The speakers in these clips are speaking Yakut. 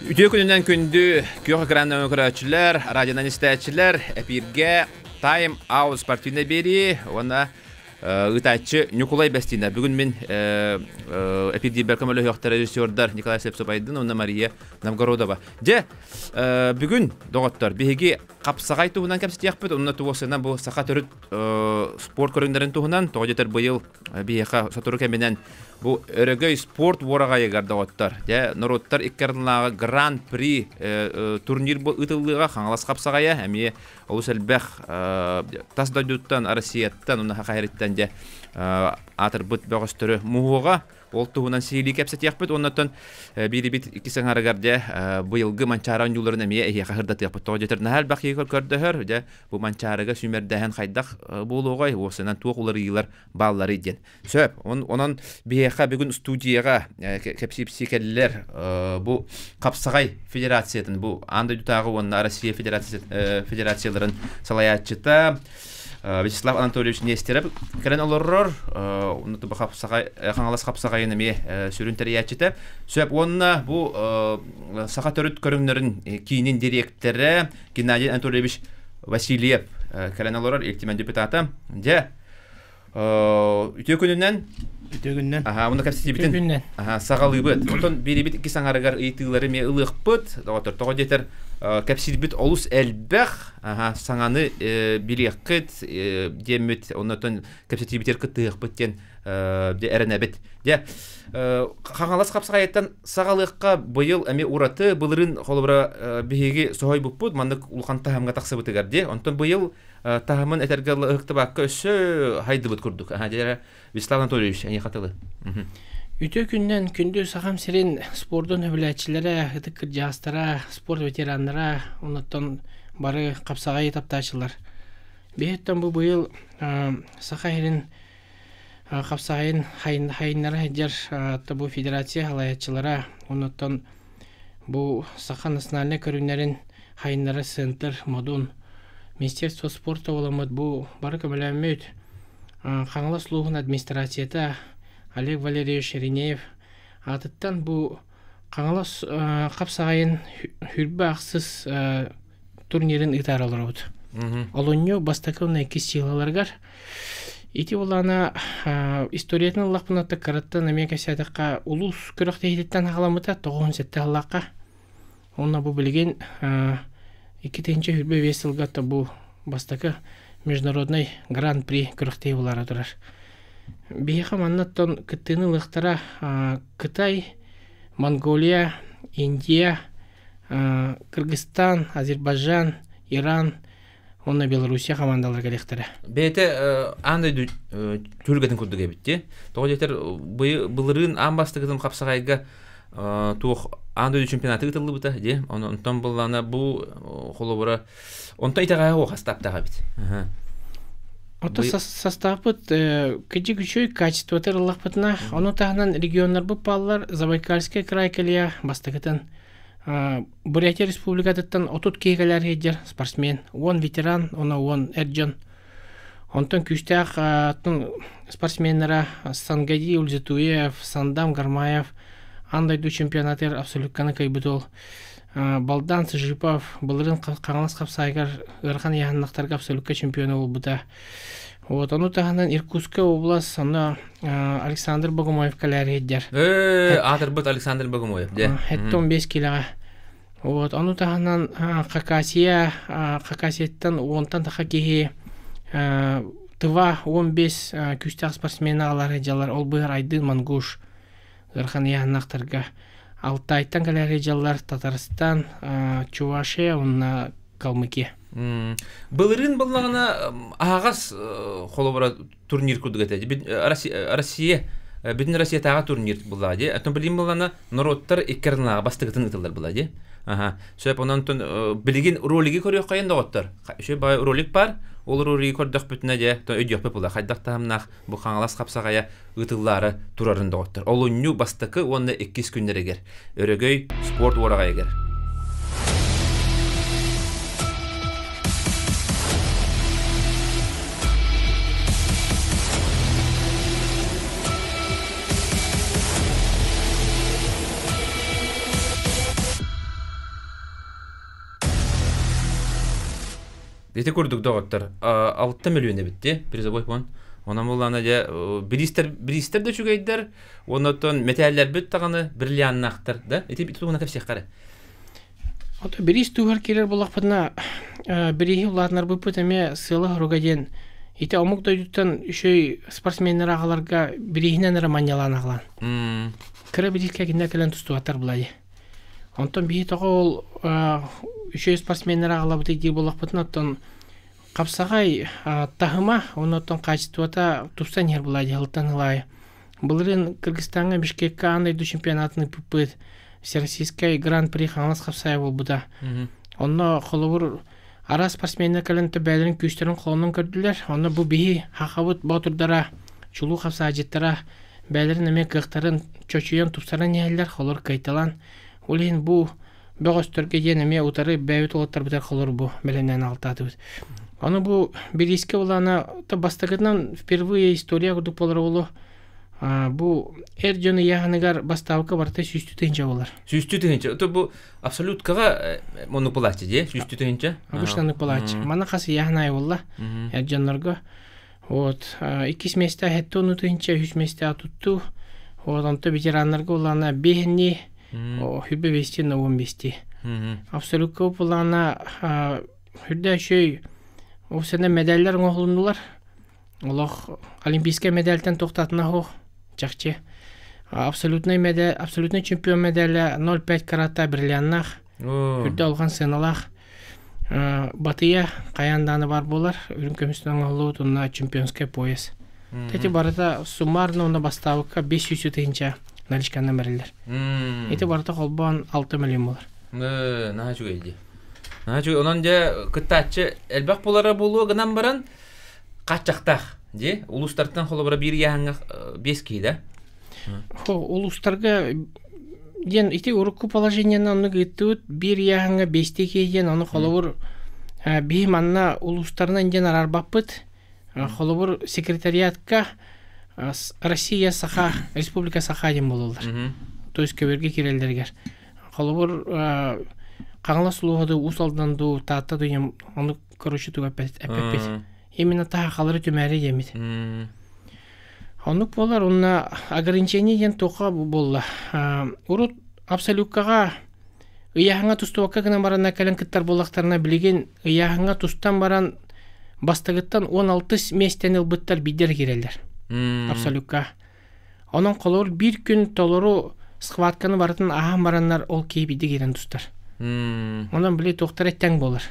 Үтүө күнүнэн күндү күөх экранынан көрөөччүлэр, радионан истээччилэр, эпииргэ Time Out спортивнай биэрии уонна ыытааччы Ньукулай Бэстиинэ. Бүгүн мин эпирдиирбэр көмөлөһүөхтэрэ режиссердар Николай Слепцов-Айдын уонна Мария Новгородова. Дьэ, бүгүн, доҕоттор, биһиги хапсаҕай туһунан кэпсэтиэхпит, онно туосынан бу саха төрүт спорт көрүҥнэрин туһунан, тоҕо диэтэр быйыл биһиэхэ сотору кэминэн бу өрөгөй спорт уораҕайыгар доҕоттор, дьэ, норуоттар икки ардылааҕы гран-при турнир бу ыытыллыаҕа Хаҥалас хапсаҕайа эмиэ олус элбэх тас дойдуттан, Россияттан, уонна Саха сириттэн дьэ аатырбыт бөҕөстөрү муһуоҕа. Ол туһунан сиһилии кэпсэтиэхпит. Оннуттан биирибит иккис аҥарыгар дьэ быйылгы Манчаары оонньууларын эмиэ эһиэхэ сырдатыахпыт. Тоҕо диэтэр наһаа элбэх киһи көрдөһөр. Дьэ бу Манчаарыга сүүмэрдээһин хайдах буолуоҕай, уопсайынан туох уларыйыылар баалларый диэн. Сөп. Онон биһиэхэ бүгүн студияҕа кэпсиипси кэллилэр. Бу Хапсаҕай федерациятын, бу аан дойдутааҕы уонна Россия федерацияларын салайааччыта Вячеслав Анатольевич Нестеров кэлэн олорор. Хаҥалас хапсаҕайын эмиэ сүрүн тэрийээччитэ. Сөп. Уонна бу саха төрүт көрүҥнэрин киинин дириэктэрэ Геннадий Анатольевич Васильев кэлэн олорор, Ил Түмэн депутата. Дьэ, үтүө күнүнэн. Үтүө күнүнэн. Аха, уну кэпсэтиибитин. Күнүнэн. Аха, саҕалыыбыт. Онтон биирибит иккис аҥарыгар ыйытыылары эмиэ ылыахпыт. Доҕоттор, тоҕо диэтэр кэпсиирбит олус элбэх. Аха, саҥаны билиэххит диэммит, оннотон кэпсэтиибитигэр кыттыһыахпыт диэн эрэнэбит. Дьэ, Хаҥалас хапсаҕайыттан саҕалыахха быйыл эмиэ ураты былырыын холобура биһиги соһуйбуппут маннык улахан таһымҥа тахсыбытыгар дии. Онтон быйыл таһымын этэргэ ыһыктыбакка өссө хайдыбыт курдук. Аха, Вячеслав Анатольевич, эйиэхэ тылы. Үтүө күннэн күндү Сахам сирин спордун хөбүлээччилэрэ, ытык кырдьаҕастара, спорт ветераннара, оннуттан бары хапсаҕайы таптааччылар. Биһиттэн бу быйыл Саха сирин хапсаҕайын хайыннара сылдьар бу федерация салайааччылара, оннуттан бу саха национальнай көрүҥнэрин хайыннара центр модун Министерство спорта буоламмыт бу бары көмөлөөммүт Хаҥалас улууһун администрацията Олег Валерьевич Иринеев аатыттан бу Хаҥалас хапсаҕайын хүрбэ ахсыс турнирын ыытаары олоробут. Олунньу бастакы уонна иккис чыылаларыгар ити улаана историятын ыллахпына кыраттан эмиэ кэпсээтэххэ улуус күрэхтэһиититтэн саҕаламмыта 97 сыллаахха. Уонна бу билигин 2025 сылга бу бастакы международный гран-при күрэхтэһии буолаары турар. Биһиэхэ маннаттан кыттыыны ылыахтара Кытай, Монголия, Индия, Кыргызстан, Азербайджан, Иран уонна Белоруссия хамаандалара кэлиэхтэрэ. Бэйэтэ аан дойду түһүлгэтин курдук эбит дии. Тоҕо диэтэр былырыын аан бастакытын хапсаҕайга туох аан дойду чемпионата ыытыллыбыта дии. Онтон быллаана бу холобура онтон итэҕэһэ суох астаптаах эбит. Ото составпыт кыдьык үчүгэй качествота ыллахпытына, ону таһынан регионнарбыт бааллар Забайкальскай край кэлиэ бастакытын Бурятия Республикатыттан 30 киһи кэлэр сылдьар спортсмен, 10 ветеран, уонна 10 эр дьон. Онтон күүстээх спортсменнара Сангади Ульзатуев, Сандам Гармаев аан дойду чемпионатыгар абсолютканы кыайбыт уол. Балдан Сыжипов былырыын Хаҥалас хапсаайыгар ыарахан ыйааһыннахтарга абсолютка чемпиона буолбута. Вот, ону таһынан Иркутская область, онно Александр Богомоев кэлээри сылдьар. Аатырбыт Александр Богомоев, дьэ. 75 килоҕа. Вот, ону таһынан Хакасия, Хакасияттан уонтан таха киһи Тыва 15 күүстээх спортсмен аҕалар сылдьаллар. Ол быһар Айдын Мангуш ыарахан ыйааһыннаахтарга. Алтайтан кэлээри сылдьаллар Татарстан, Чувашия уонна Калмыкия. Былырыын буллаҕына аһаҕас холобура турнир курдук этэ. Россия бүтүн Россиятааҕы турнир буллаҕа дии. Оттон билигин буллаҕына норуоттар икки ардылааҕы бастакытын ыытыллар була дии. Аха. Сөп онон билигин ролиги көрүөххэйин доҕоттор. Үчүгэй баҕайы ролик бар. Ол ролиги көрдөхпүтүнэ дьэ өйдүөхпүт була. Хайдах таһымнаах бу Хаҥалас хапсаҕайа ыытыллаары турарын доҕоттор. Олунньу бастакы уонна иккис күннэригэр Өрөгөй спорт уораҕайыгар. Ити курдук доҕоттор, 6 миллион эбит дии, призовой фонд. Онон буллаана дьэ бириистэр бириистэр да үчүгэйдэр, оннуттан мэтээллэрбит даҕаны бриллианнаахтар да. Ити туһунан кэпсиэххэ эрэ. Ото бириис туһар киирэр буоллахпытына, бирииһи улаатынарбыппыт эмиэ сыала-соруга диэн ити омук дойдуттан үчүгэй спортсменнар аҕаларга бирииһинэн эрэ манньалаан аҕалан. Кыра бириискэ кинилэр кэлэн тустубаттар булайы. Онтон биһи тоҕо ол үчүгэй спортсменнары аҕалабытый диир буоллахпытына, оттон хапсаҕай таһыма уонна оттон хаачыстыбата тупсан иһэр буолаа дии сылтан сыл аайы. Былырыын Кыргызстаҥҥа Бишкеккэ аан дойду чемпионатын ыыппыппыт Всероссийскай гран-при Хаҥалас хапсаайа буолбута. Онно холобур араас спортсменнар кэлэн бэйэлэрин күүстэрин холонон көрдүлэр. Онно бу биһи хахабыт боотурдара, чулуу хапсаайдьыттара бэйэлэрин эмиэ кыахтарын чочуйан тупсаран иһэллэр, холор кыайталаан. Ол иһин бу бөҕөстөргө диэн эмиэ утары бэйэбит уолаттарбытыгар холор бу бэлэмнээн аҕалтаатыбыт. Ону бу бириискэ улаана бастакытынан впервые история курдук буолар буолуо. Бу эр дьон ыйааһыныгар бастаабыкка барыта сүүстүү тыһыынча буолар. Сүүстүү тыһыынча. Это бу абсолюткаҕа оннук буолааччы дии, сүүстүү тыһыынча. Обычно оннук буолааччы. Маны хас ыйааһын аайы буолла эр дьоннорго. Вот иккис миэстэ сэттэ уон тыһыынча, үһүс миэстэҕэ туттуу. Вот онто ветераннарга улаана биэһиннии, хүрбэ бэстии, уон бэстии. Абсолютка улаана хүрдэ үчүгэй ол сэнэ медаллар оҥоһулуннулар. Олох олимпийскай медальтан туохтаатына суох чахчы. Абсолютный медаль, абсолютный чемпион медаля 0,5 карата бриллианнаах, үрдэ улахан сыаналаах. Батыйа хайаан дааны бар буолар, үрүҥ көмүстэн оҥоһуллубут уонна чемпионскай пояс. Эти барыта суммарно уонна бастаабыкка 500 тыһыынча наличканан бэриллэр. Ити барыта холбоон 6 миллион буолар. Наһаа үчүгэй дии. Наһаа үчүгэй. Онон дьэ кыттааччы элбэх буолара буолуо гынан баран хааччахтаах дии. Улуустартан холобура биир ыйааһыҥҥа биэс киһи да. Хо улуустарга диэн ити урукку положениены оннук ыыттыбыт биир ыйааһыҥҥа биэстии киһи диэн ону холобур биһи манна улуустарынан диэн араарбаппыт. Холобур секретариатка Россия Саха Республика Саха диэн буолаллар. То есть көбөргө киирэллэригэр. Холобур Хаҥалас улууһа дуу, Уус Алдан дуу, Таатта дуу ону короче тугу эппэппит. Именно таһахалары түмээри диэммит. Оннук буолар уонна ограничение диэн туохха буолла. Урут абсолюткаҕа ыйааһыҥҥа тустубакка гынан баранна кэлэн кыттар буоллахтарына билигин ыйааһыҥҥа тустан баран бастакыттан 16 миэстэни ылбыттар биирдэр киирэллэр. Абсолюкка. Онон холобур биир күн толору схватканы барытын ааһан бараннар ол киһи биирдэ киирэн тустар. Онон били туохтара тэҥ буолар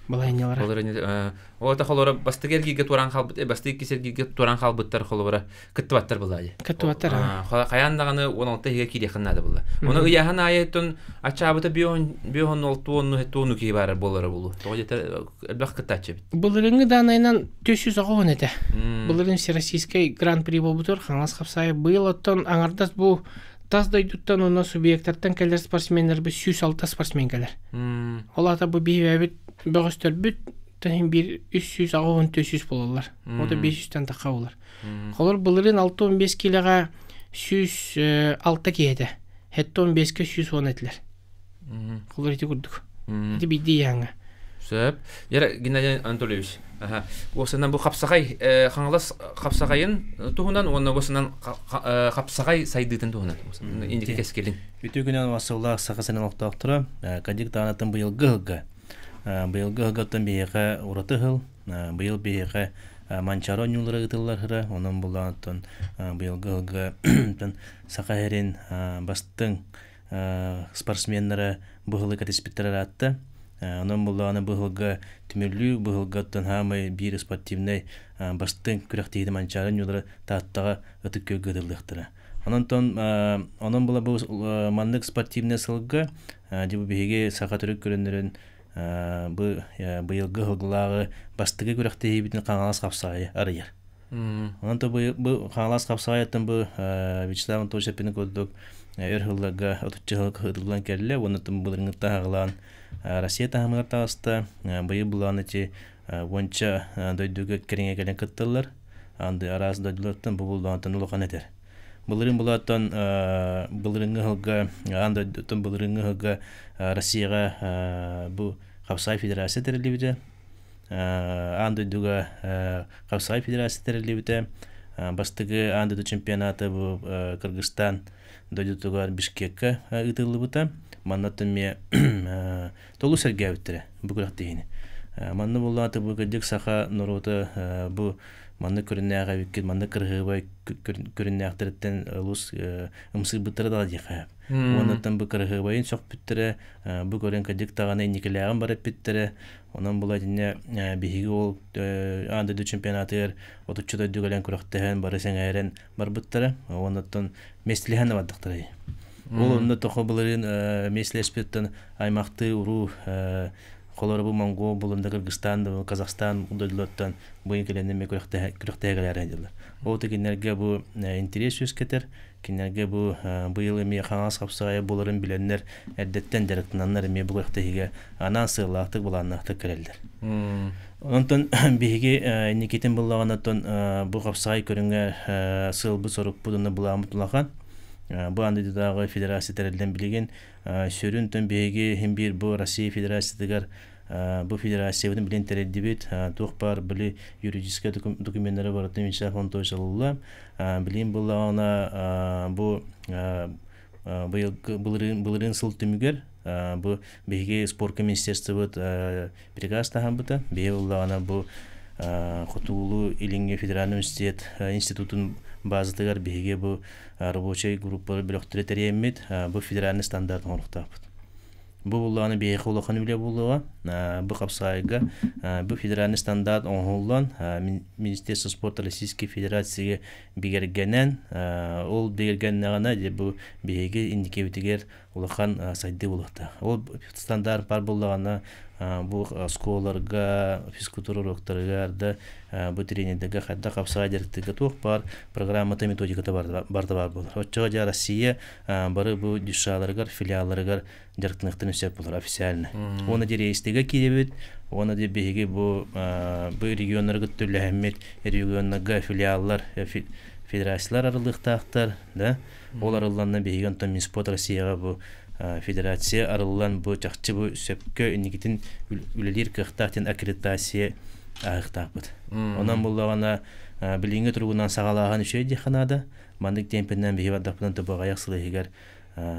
балаһыанньалара. Ол холобура бастакы эргииргэ туораан хаалбыт, бастакы иккис эргииргэ туораан хаалбыттар холобура кыттыбаттар буолла дии. Кыттыбаттар. Хайаан даҕаны 16 иһигэ киириэххин наада буолла. Ону ыйааһын аайыттан ачаабыта биоһон олтуонну хеттуонну киһи баар буолара буолуо. Тоҕо диэтэр элбэх кыттааччы эбит. Былырыҥҥы даанайынан 490 этэ. Былырыын Всероссийскай гран-при буолбутугар Хаҥалас хапсаайы быйыл оттон аҥардас бу тас дойдуттан уонна субъектартан кэлэр спортсменнарбыт 106 спортсмен кэлэр. Ол аата бу биһиэбит бөҕөстөрбүт тэн биир 380 буолаллар. Ото 500-тэн тахха буолар. Холор былырыын 6-15 килоҕа 106 киһи этэ. 7-15-ке 110 этилэр. Холор ити курдук. Ити биирдии ыйааҥҥа. Сөп. Яра Геннадий Анатольевич, аха. Уосанан бу хапсаҕай Хаҥалас хапсаҕайын туһунан уонна уосанан хапсаҕай сайдыытын туһунан инники кэскилин. Үтүө күнүнэн вассаллаах Саха сирин олохтоохторо Кадик даанатын быйылгы ыһылга. Быйылгы ыһылгаттан биһиэхэ ураты ыһыл. Быйыл биһиэхэ Манчаары оонньуулара ыытыллар Онон булаантан быйылгы ыһылга Саха сирин бастыҥ спортсменнара быһылы кэтиспиттэр ыраатта. Онон буллаҕына быһылга түмүллүү быһылгаттан хаамай биир спортивнай бастыҥ күрэхтэһиитэ Манчаары оонньуулара Тааттаҕа Ытык Күөлгэ ыытыллыахтара. Онон онон була бу маннык спортивнай сылга дьэ бу биһиги саха төрүт көрүннэрин бу быйылгы ыһылгылааҕы бастакы күрэхтэһиибитин Хаҥалас хапсаҕайы арыйар. Онон то бу Хаҥалас хапсаҕайыттан бу Вячеслав Анатольевич эппитин курдук өр сылларга отучча сыл ыытыллан кэллэ уонна былырыҥҥыттан аҕалаан Россия таһымыгар таҕыста. Быйыл былаан ити уонча дойдуга кэриҥэ кэлэн кытталлар. Анды араас дойдулартан бу буллаантан улахан этэр. Былырыын булааттан былырыҥҥы сылга аан дойдуттан былырыҥҥы сылга Россияҕа бу хапсаай федерация тэриллибитэ. Аан дойдуга Хапсаҕай федерация тэриллибитэ. Бастакы аан дойду чемпионата бу Кыргызстан дойдутугар Бишкекка ыытыллыбыта. Манна эмиэ толу сэргээбиттэрэ бу күрэхтэһиини. Манна буоллаҕына бу кырдьык саха норуота бу маннык көрүннээх эбиккит, маннык кырыһыабай көрүннээхтэриттэн олус ымсыырбыттара да диэхэ. Уоннаттан бу кырыһыабайын сөхпүттэрэ, бу көрөн кырдьык даҕаны инникилээҕин бар эппиттэрэ. Онон була итиннэ биһиги ол аан дойду чемпионатыгар отучча дойду кэлэн күрэхтэһэн бары сэҥээрэн барбыттара. Уоннаттан миэстэлэһэн да бардахтара. Ол онно тоҕо былырыын миэстэлэспиттэн аймахтыы уруу холоро бу Монгол булунда Кыргызстан да Казахстан дойдулартан бу кэлэннэ эмиэ күрэхтэһэ кэлээрэ дьыллар. Ол кинилэргэ бу интерес үөскэтэр, кинилэргэ бу быйыл эмиэ хаҥас хапсаҕайа буоларын билэннэр эрдэттэн дьарыктананнар эмиэ бу күрэхтэһиигэ анаан сыаллаахтык былааннаахтык кэлэллэр. Онтон биһиги инникитин буллаҕына бу хапсаҕай көрүҥэ сыалбыт сорукпут уонна былааммыт улахан. Бу аан дойдутааҕы федерация тэриллэн билигин сүрүн тон биһиги иһин биир бу Россия Федерациятыгар бу федерациябытын билин тэрийдибит. Туох баар били юридическай докуменнары барытын Вячеслав Антонович ылылла. Билин буллаҕына бу былырыын былырыын сыл түмүгэр бу биһиги спорка министерствобыт приказ таһаарбыта. Биһиги буллаҕына бу Хотугулуу Илиҥҥи федеральный университет институтун базатыгар биһиги бу рабочай группалар бөлөхтөрө тэрийэммит бу федеральный стандарт оҥоруохтаахпыт. Бу буллаҕына биһиэхэ улахан үлэ буолуоҕа. Бу хапсаайга бу федеральный стандарт оҥоһуллан Министерство спорта Российской Федерацияга бигэргэнэн, ол бигэргэннэҕинэ дьэ бу биһиги инникибитигэр улахан сайдыы буолуохтаах. Ол стандарт баар буоллаҕына бу оскуолаларга, физкультура уруоктарыгар да бу тренердэргэ хайдах хапсаҕай дьарыктыырга туох баар программата, методиката барыта баар буолар. Оччоҕо дьэ Россия бары бу дюшаларыгар, филиалларыгар дьарыктаныахтарын сөп буолар официально. Уонна дирейстигэ киирэбит, уонна де биһиги бу бу регионнарга төлөһөммүт регионнарга филиаллар, федерациялар арыллыахтаахтар, да? Ол арылланна биһиги онтон Минспорт Россияҕа бу федерация арыллан бу чахчы бу сөпкө инникитин үлэлиир кыахтаах диэн аккредитация ааһыахтаахпыт. Онон буллаҕына билиҥҥи туругунан саҕалааһын үчүгэй диэххэ наада. Маннык темпинэн биһи бардахпытынан тобоҕайах сыл иһигэр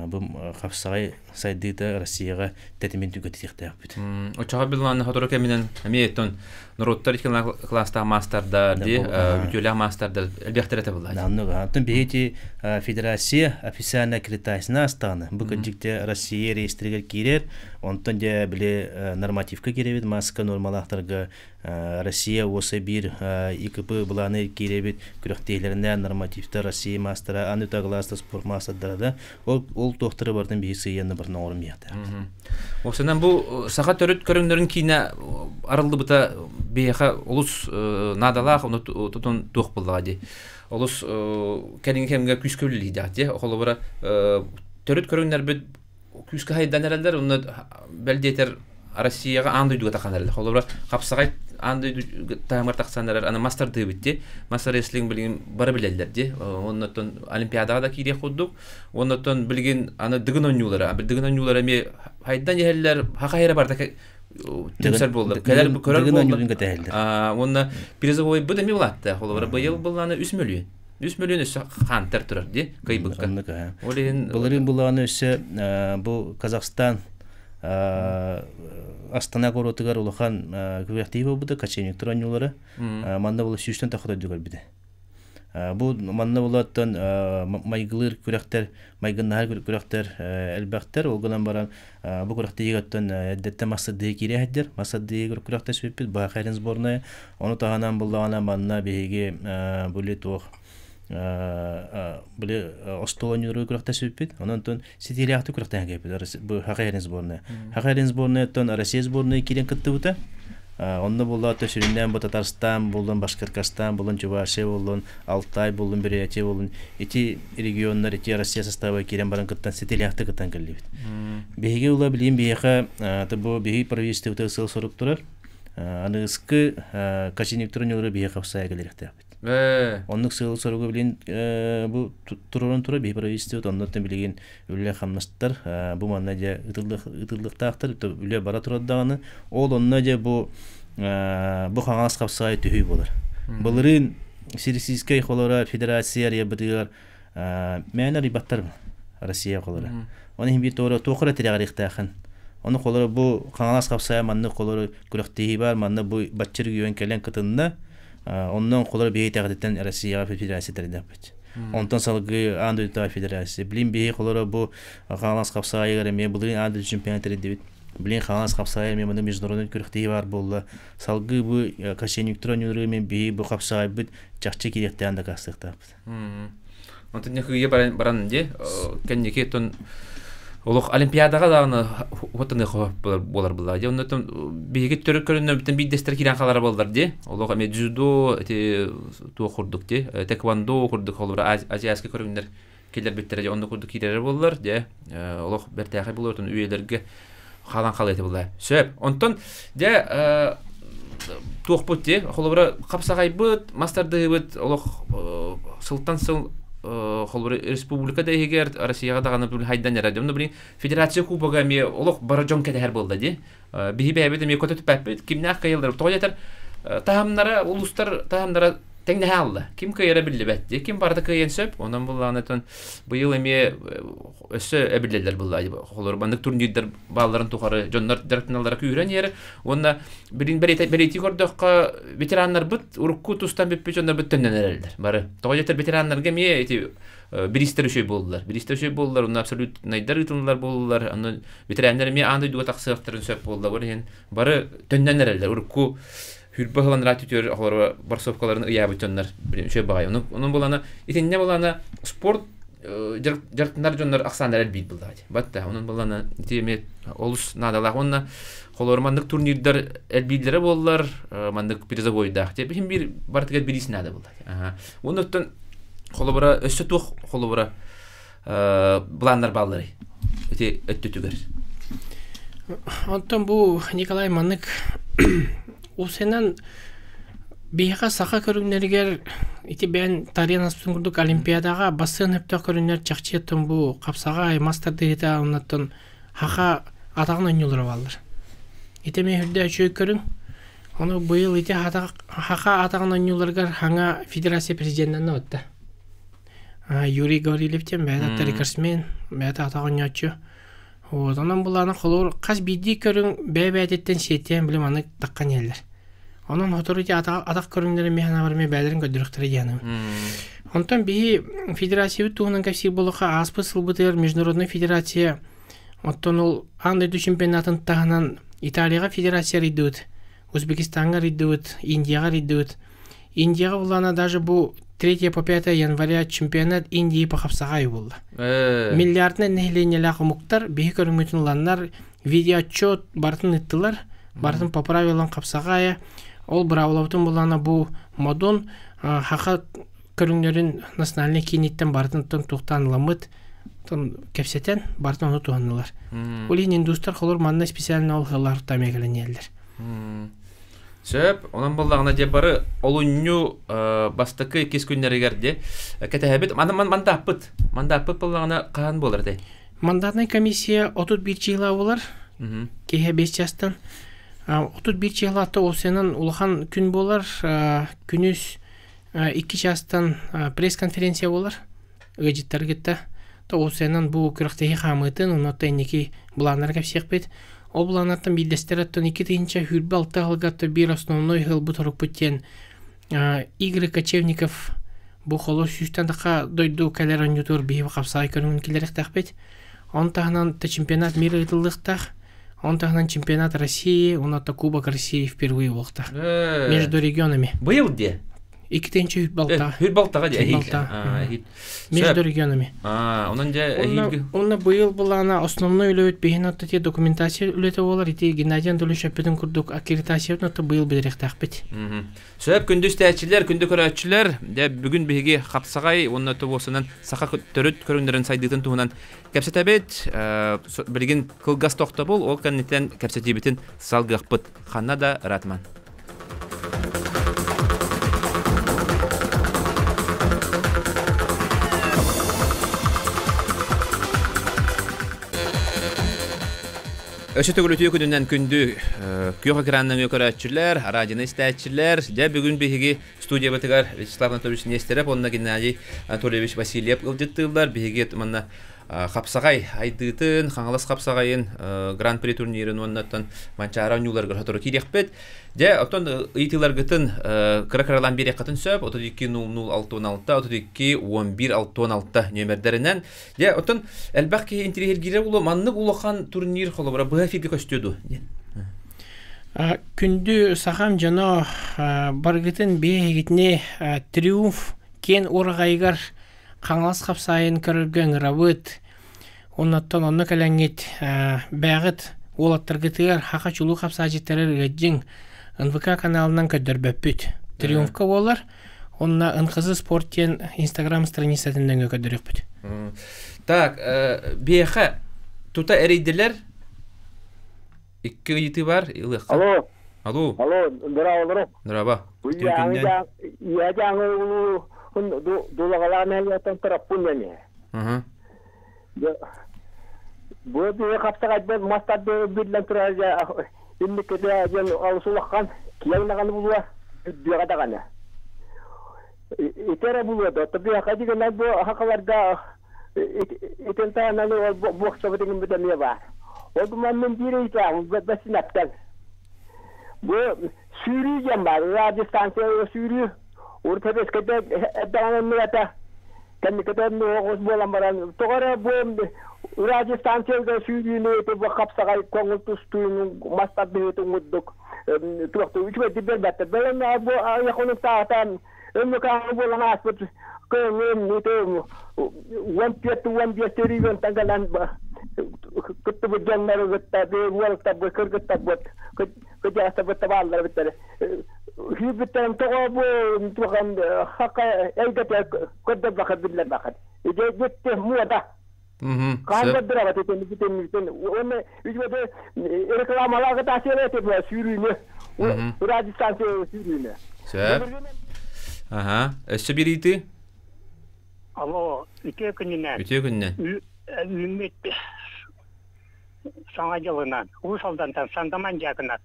бу хапсаҕай сайдыыта Россияҕа тэтимин түгэтиэхтээхпит. Оччоҕо билан сотору кэминэн эмиэ оттон норуоттар икки кылаастаах маастардар дии, үтүөлээх маастардар элбэхтэрэ этэ буолла. Онтон биһиги федерация официально аккредитацияны астаҕына, бу кырдьыкта Россия реестригэр киирэр, онтон дьэ били нормативка киирэбит, маска нормалаахтарга Россия уоса биир ИКП былааны киирэбит күрэхтэһиилэринэн нормативтар Россия маастара, аны гласта спорт маастардара да ол ол туохтары барытын биһи сыйыанна барытын оҥорон биһиэхтээхпит. Осынан бу саха төрүт көрүҥнөрүн киинэ арыллыбыта биһиэхэ олус наадалаах, ону тутун туох буоллаҕа дии. Олус кэлиҥҥи кэмҥэ күүскэ үлэлиирдээх дии. Холобура төрүт көрүҥнэрбит күүскэ хайдан эрэллэр, онно бэл диэтэр Россияҕа аан дойдуга тахсан эрэллэр. Холобура, хапсаҕай аан дойду таһымар тахсан эрэр, аны мастардыыбыт дии. Мас рестлинг билигин бары билэллэр дии. Оннуттан Олимпиадаҕа да киириэх курдук. Оннуттан билигин аны дыгын оонньуулара, дыгын оонньуулара эмиэ хайдан иһэллэр, хаха эрэ барда түмсэр буоллар. Кэлэр көрөр буоллар. Уонна призовой бу да эмиэ улаатта. Холобура, быйыл былааны 3 мөлүйүөн. 3 мөлүйүөн өссө хаантар турар дии кыйбыкка. Ол иһин былырыын былааны өссө бу Казахстан Астана куоратыгар улахан күрэхтэһии буолбута, кочевниктар оонньуулара. Манна була сүүстэн тахса дойду көрбүтэ. Бу манна булаттан майгылыыр күрэхтэр, майгыннаһар күрэхтэр элбэхтэр. Ол гынан баран бу күрэхтэһиигэ оттон эрдэттэн мастардыы киирэ сылдьар. Мастардыы күрэхтэспиппит Бахарин сборная. Ону таһынан буллаҕына манна биһиги били туох били остуол оонньууларга күрэхтэспиппит. Онон онтон ситиилээхтик күрэхтэһэн кэлбит бу Хахайрин сборная. Хахайрин сборнаяттан Россия сборная киирэн кыттыбыта. Онно буолла сүрүннээн бу Татарстан буоллун, Башкортостан буоллун, Чувашия буоллун, Алтай буоллун, Бурятия буоллун ити регионнар ити Россия состава киирэн баран кыттан ситиилээхтик кыттан кэллибит. Биһиги ула билиим биһиэхэ бу биһиги правительствота сыл сорук турар. Аныгыскы кочевниктар оонньуулара биһиэхэ хапсаайа кэлиэхтээхпит. Оннук сыал соругу билин бу туруран тура биһи правительствот оннуттан билигин үлэ хамнастар бу манна дьэ ытыллыктаахтар үлэ бара турар даҕаны ол онно дьэ бу Бу Хаҥалас хапсаҕай түһүү буолар. Былырыын Сирисийскэй холоро федерация арыйарбытыгар мээнэ арыйбаттар Россия холоро. Оны иһин биир туора туох эрэ тирэҕириэхтээххин. Ону холоро бу Хаҥалас хапсаҕай маннык холоро күрэхтэһии баар, манна бу бачча регион кэлэн кытынна. Оннон холоро биһи итэҕэтиттэн Россияҕа федерация тэринэхпит. Онтон салгыы аан дойдутааҕы федерация. Билин биһи холоро бу Хаҥалас хапсаҕайыгар эмиэ былырыын аан дойду чемпионат тэрийдибит. Билин Хаҥалас хапсаҕай эмиэ манна международный күрэхтэһии баар буолла. Салгыы бу Косенниктар оонньуулары эмиэ биһи бу хапсаҕайбыт чахчы киириэхтээн дакаастыахтаахпыт. Онтон ньыхыйа баран баран дии кэнники тон олох олимпиадаҕа даҕаны уоттаныах буолар буолла дии оннотон биһиги төрүт көрүннөрбүттэн биирдэстэр киирэн хаалара буоллар дии олох эмиэ дзюдо ити туох курдук дии тэквондо курдук холобура азиатскай көрүҥнэр киллэрбиттэрэ дьэ онно курдук киирэрэ буоллар дьэ олох бэртээхэй буолуо отон үйэлэргэ хаалан хаалыа этэ буолла сөп онтон дьэ туохпут дии холобура хапсаҕайбыт мас тардыһыыбыт олох сылтан сыл холобура республика да иһигэр Россияҕа даҕаны хайдан эрэр дьон билин федерация кубога эмиэ олох бара дьон кэтэһэр буолла дии биһи бэйэбит эмиэ көтө түппэппит кимнээх кыайаллар тоҕо диэтэр таһымнара улуустар таһымнара тэҥнэһэ алла ким кыайара биллибэт дии ким барыта кыайан сөп онон буллаанытын быйыл эмиэ өссө эбиллэллэр булла холор маннык турнирдар баалларын тухары дьоннор дьарыктаналлара күүрэн иһэр уонна билин бэлиэтии көрдөххө ветераннарбыт урукку тустан бүппүт дьоннорбут төннөн эрэллэр бары тоҕо диэтэр ветераннарга эмиэ ити бириистэр үчүгэй буоллулар. Бириистэр үчүгэй буоллулар, онно абсолютнайдар ыытыллар буоллулар, онно ветераннар эмиэ аан дойдуга тахсыахтарын сөп буолла. Ол иһин бары төннөн эрэллэр. Урукку хүрбэ ыһылан ыраат түтүөр оҕолоро борсовкаларын ыйаабыт дьоннор үчүгэй баҕайы. Онон булана итиннэ булана спорт дьарыктанар дьоннор ахсааннара элбиир буллаҕа. Батта онон булана ити эмиэ олус наадалаах уонна холобур маннык турнирдар элбииллэрэ буоллар маннык призовойдаах. Иһин биир барытыгар бириис наада буолла. Уонна оттон холобура өссө туох холобура былааннар баалларый ити өттүтүгэр? Онтон бу Николай маннык усенан биһиэхэ саха көрүҥнэригэр ити бэйэн тарыйан аспытын курдук олимпиадаҕа бассыан сөптөөх көрүҥнэр чахчы бу хапсаҕай мас тардыһыыта оннуттан хаха атаҕын оонньуулара бааллар. Ити эмиэ үрдэ үчүгэй көрүҥ. Ону быйыл ити хаха атаҕын оонньууларыгар хаҥа федерация президенинэн отта. Юрий Гаврильев диэн бэйэтэ рекордсмен, бэйэтэ атах оонньооччу. Вот, онон булаана холобур хас биирдии көрүҥ бэйэ-бэйэтиттэн сиэттиһэн били маннык таххан иһэллэр. Онон сотору ити атах көрүҥнэрин миэхэ анаабар эмиэ бэйэлэрин көрдөрүөхтэрэ диэным. Онтон биһи федерациябыт туһунан кэпсиир буоллахха ааспыт сылбытыгар международнай федерация оттон ол аан дойду чемпионатын таһынан Италияҕа федерация арыйдыбыт, Узбекистаҥҥа арыйдыбыт, Индияҕа арыйдыбыт. Индияҕа буллаана даже бу 3 по 5 января чемпионат Индии по хапсаҕай буолла. Миллиардынан нэһилиэнньэлээх омуктар биһи көрүҥмүтүн ыланнар видеоотчет барытын ыыттылар, барытын по правилам хапсаҕайа. Ол быраабылабытын буллаана бу модун хаха көрүҥнэрин национальнай кииниттэн барытын туохтаан ыламмыт кэпсэтэн барытын ону туһаннылар. Ол иһин индустар холор манна специально ол ыаллар тамиэгэлэниэллэр. Сөп, онон буоллаҕына дьэ бары олунньу бастакы иккис күннэригэр дьэ кэтэһэбит. Маны мандааппыт. Мандааппыт буоллаҕына хаһан буолар этэй? Мандатнай комиссия 31 чыһыла буолар. Киэһэ 5 чаастан. 31 чыһылаатта осенан улахан күн буолар. Күнүс 2 чаастан пресс-конференция буолар. Ыалдьыттары кытта ОСН-нан бу күрэхтэһии хаамыытын уонна инники былааннары кэпсиэхпит. Ол былааннартан биирдэстэрэ оттон 2026 сылга биир основной ыһылбыт орукпут диэн Игорь Кочевников бу холо сүүстэн таха дойду кэлэр оонньуутугар биһиги хапсаҕай көрүҥүн киллэриэхтээхпит. Он таһынан чемпионат мира ыытыллыахтаах. Он таһынан чемпионат России, уонна Кубок России впервые буолуохтаах. Между регионами. Быйыл диэ? Иккитинчи 36-га. 36-га дии. Между регионами. Онон дьэ эһиилги. Онно быйыл былаана основной үлэбит биһин отто ти документация үлэтэ буолар ити Геннадий Анатольевич эппитин курдук аккредитациябытын отто быйыл билиэхтээхпит. Сөп күндү истээччилэр, күндү көрөөччүлэр, дьэ бүгүн биһиги хапсаҕай уонна тобуосунан саха төрүт көрүҥнэрин сайдыытын туһунан кэпсэтэбит. Билигин кылгас тохтобул, ол кэнниттэн кэпсэтиибитин салгыахпыт. Ханна да ыраатыман. Өссө төгүл үтүө күнүнэн күндү күөх экранынан көрөөччүлэр, радионы истээччилэр. Дьэ бүгүн биһиги студиябытыгар Вячеслав Анатольевич Нестеров уонна Геннадий Анатольевич Васильев ыалдьыттыыллар. Биһиги манна хапсаҕай айдыытын, Хаҥалас хапсаҕайын Гран-при турнирын уонна Манчаары оонньууларыгар сотору киириэхпит. Дьэ, оттон ыйытыыларгытын кыра-кыралаан биэриэххитин сөп. 32 00 66 32 11 66 нүөмэрдэринэн. Дьэ, оттон элбэх киһи интириэһиргиирэ буолуо, маннык улахан турнир холобура быһа эфиргэ көстүө дуо? Диэн. Күндү сахам дьоно, барыгытын биһигитини Триумф киэн уораҕайыгар Хаҥалас хапсаайын көрөргө ыҥырабыт. Оннуттан онно кэлэҥҥит бээҕит уолаттаргытыгар хаха чулуу хапсааччыттары ыаддьыҥ НВК каналынан көрдөрбөппүт. Триумфка буолар. Онно НХЗ Спорт диэн Инстаграм страницатын нөҥүө көрдөрүөхпүт. Так, биэхэ тута эрийдилэр. Икки ыйытыы бар, ылыахха. Алло. Алло. Алло, здорово. Здорово. Я жаңы дулагалаан элиэтен тараппун эми. Бу биһи хаптаҕайда мастарды биллэн турар инниките диэн олус улахан киэҥ даҕаны булуо үрдүөҕэ даҕаны. Ити эрэ булуо да биһиэхэ дигэнэ бу хахаларга итин таһынан ол буохсабыт иҥин эмиэ баар. Ол гуманнын биир ыйытаахпын бэсинэптэн. Бу сүүрүү диэн баар, радиостанция сүүрүү. Урут эбэскэтэ эрдэҕинэ оннук этэ. Кэнникитэ оҕус буолан баран, тоҕо эрэ бу радиостанцияга сүүрүүнү ити бу хапсаҕай көҥүл тустууну мас тардыһыытын курдук туохтуу үчүгэйдик биэрбэттэр. Бэлэмнээх бу аҕыйах хонуктааҕыта Өммөкөөҥҥө буолан ааспыт кыһыҥҥы ити 14-15 регионтан кэлэн кыттыбыт дьоннору кытта уолаттарбыт, кыргыттарбыт, кырдьаҕастарбыт табааллар эбиттэр. Сүүрбүттэрин тоҕо бу тухан хакка эйгэтэ көрдөрбөхө биллэрбэххит. Ити бүттэ муода. Хаан көрдөрөҕөт итин итин уонна үчүгэй рекламалаах ытаасыйа этэ сүүрүүнү радиостанция сүүрүүнү. Сөп. Аха. Өссө биир ыйытыы? Алло, үтүө күнүнэн. Үтүө күнүнэн. Үүммүт саҥа дьылынан Уус Алдантан Сандаман Дьяконов.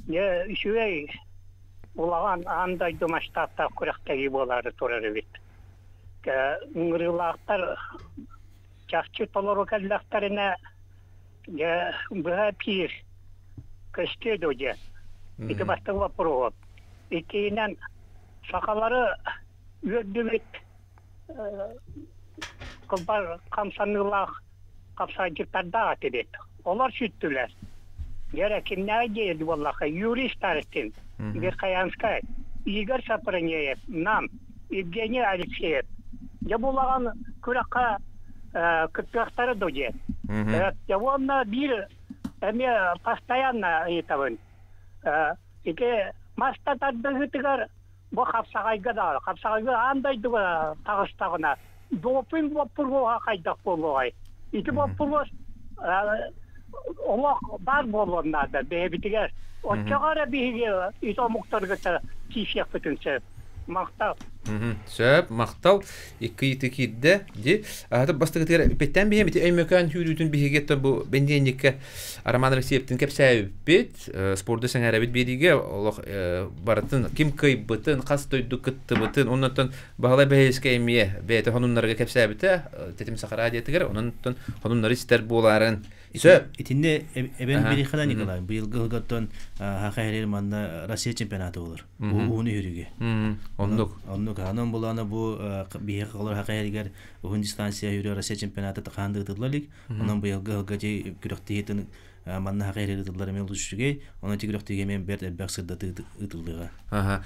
Дьэ, үчүгэй улахан аан дойду масштабтаах күрэхтэһии буолаары турар эбит. Ыҥырыылаахтар чахчы толору кэллэхтэринэ, дьэ, быһа пиир көстүө дуо диэн. Ити бастакы боппуруоһум. Иккиһинэн, сахалары үөрдүбүт кылбар хамсаныылаах хапсаайдьыттардаах этибит. Олор сүттүлэр. Дьэ, кимнээҕи диэри буоллахха, Юрий Старостин, Верхоянскай, Игорь Сапронеев, Нам, Евгений Алексеев. Дьэ, булаҕан күрэххэ кыттыахтара дуо диэн. Дьэ, уонна биир эмиэ постоянно ыйытабын. Ити мас тардыһыытыгар бу хапсаҕайга да хапсаҕайга аан дойдуга таҕыстаҕына допинг боппуруоһа хайдах буолуоҕай? Ити боппуруос олох баар буолуон наада бэйэбитигэр. Оччоҕо эрэ биһиги ити омуктарга киирсиэхпитин сөп. Махтал. Сөп, махтал. Икки ыйытыы киирдэ. Ди. Аты бастакытыгар петтэн биһиэм ити Өймөкөөн сүүрүүтүн биһиги бу бэнидиэнньиккэ Роман Алексеевтин кэпсээбиппит, спорду сэҥээрэбит биэриигэ олох барытын ким кыайбытын, хас дойду кыттыбытын, оннуттан Баһылай Бэһиэскэй эмиэ бэйэтэ сонуннарга кэпсээбитэ, Тэтим Саха радиотыгар, онон сонуннары истэр буолаарын. Сөп. Итиннэ эбэн бириэххэ Николай, быйылгы ыһыгаттан Хаха Хэрир манна Россия чемпионата болар. Уһун үһүрүгэ. Оннук. Оннук. Анан булана бу биһиэхэ олор Хаха Хэригэр уһун дистанция үһүрү Россия чемпионата тахаан ыытылла илик. Онон быйылгы ыһылга дьи күрэхтиһиитин манна хаха ыытыллар эмиэ олус үчүгэй. Онон ити күрэхтиһиигэ эмиэ бэрт элбэх сырдатыы ыытыллыаҕа.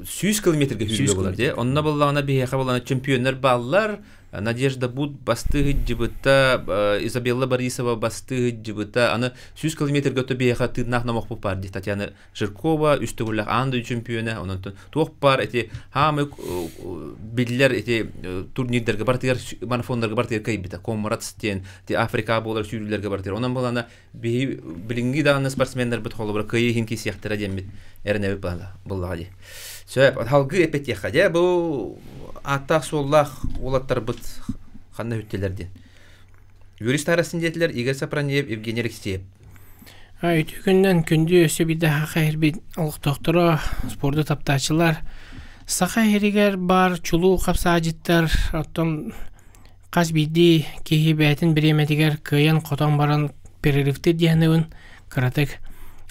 100 километрга сүүрүү буолар дии. Онно буоллаҕына биһиэхэ буоллаҕына чемпионнар бааллар. Надежда Буд бастыы сылдьыбыта, Изабелла Борисова бастыы сылдьыбыта. Аны 100 километрга то биһиэхэ тыыннаах номохпут баар дии. Татьяна Жиркова үс төгүллээх аан дойду чемпиона, онон туох баар ити хаамы биллэр ити турнирдарга барытыгар марафоннарга барытыгар кыайбыта. Комрадс диэн ити Африка буолар сүүрүүлэргэ барытыгар. Онон буолана биһи билиҥҥи даҕаны спортсменнарбыт холобура кыайыы иһин киирсиэхтэрэ диэммит эрэнэбит буоллаҕа дии. Сөп, салгыы эппэтиэххэ дьэ бу ааттаах-суоллаах уолаттарбыт ханна үттэлэр диэн. Юрий Старостин диэтилэр Игорь Сапранеев, Евгений Алексеев. Үтүө күнүнэн күндү өссө биирдэ Саха сирбит олохтоохторо, спорду таптааччылар. Саха сиригэр баар чулуу хапсаадьыттар, оттон хас биирдии киһи бэйэтин бириэмэтигэр кыайан-хотон баран перерывтыыр диэхинэбин кыратык.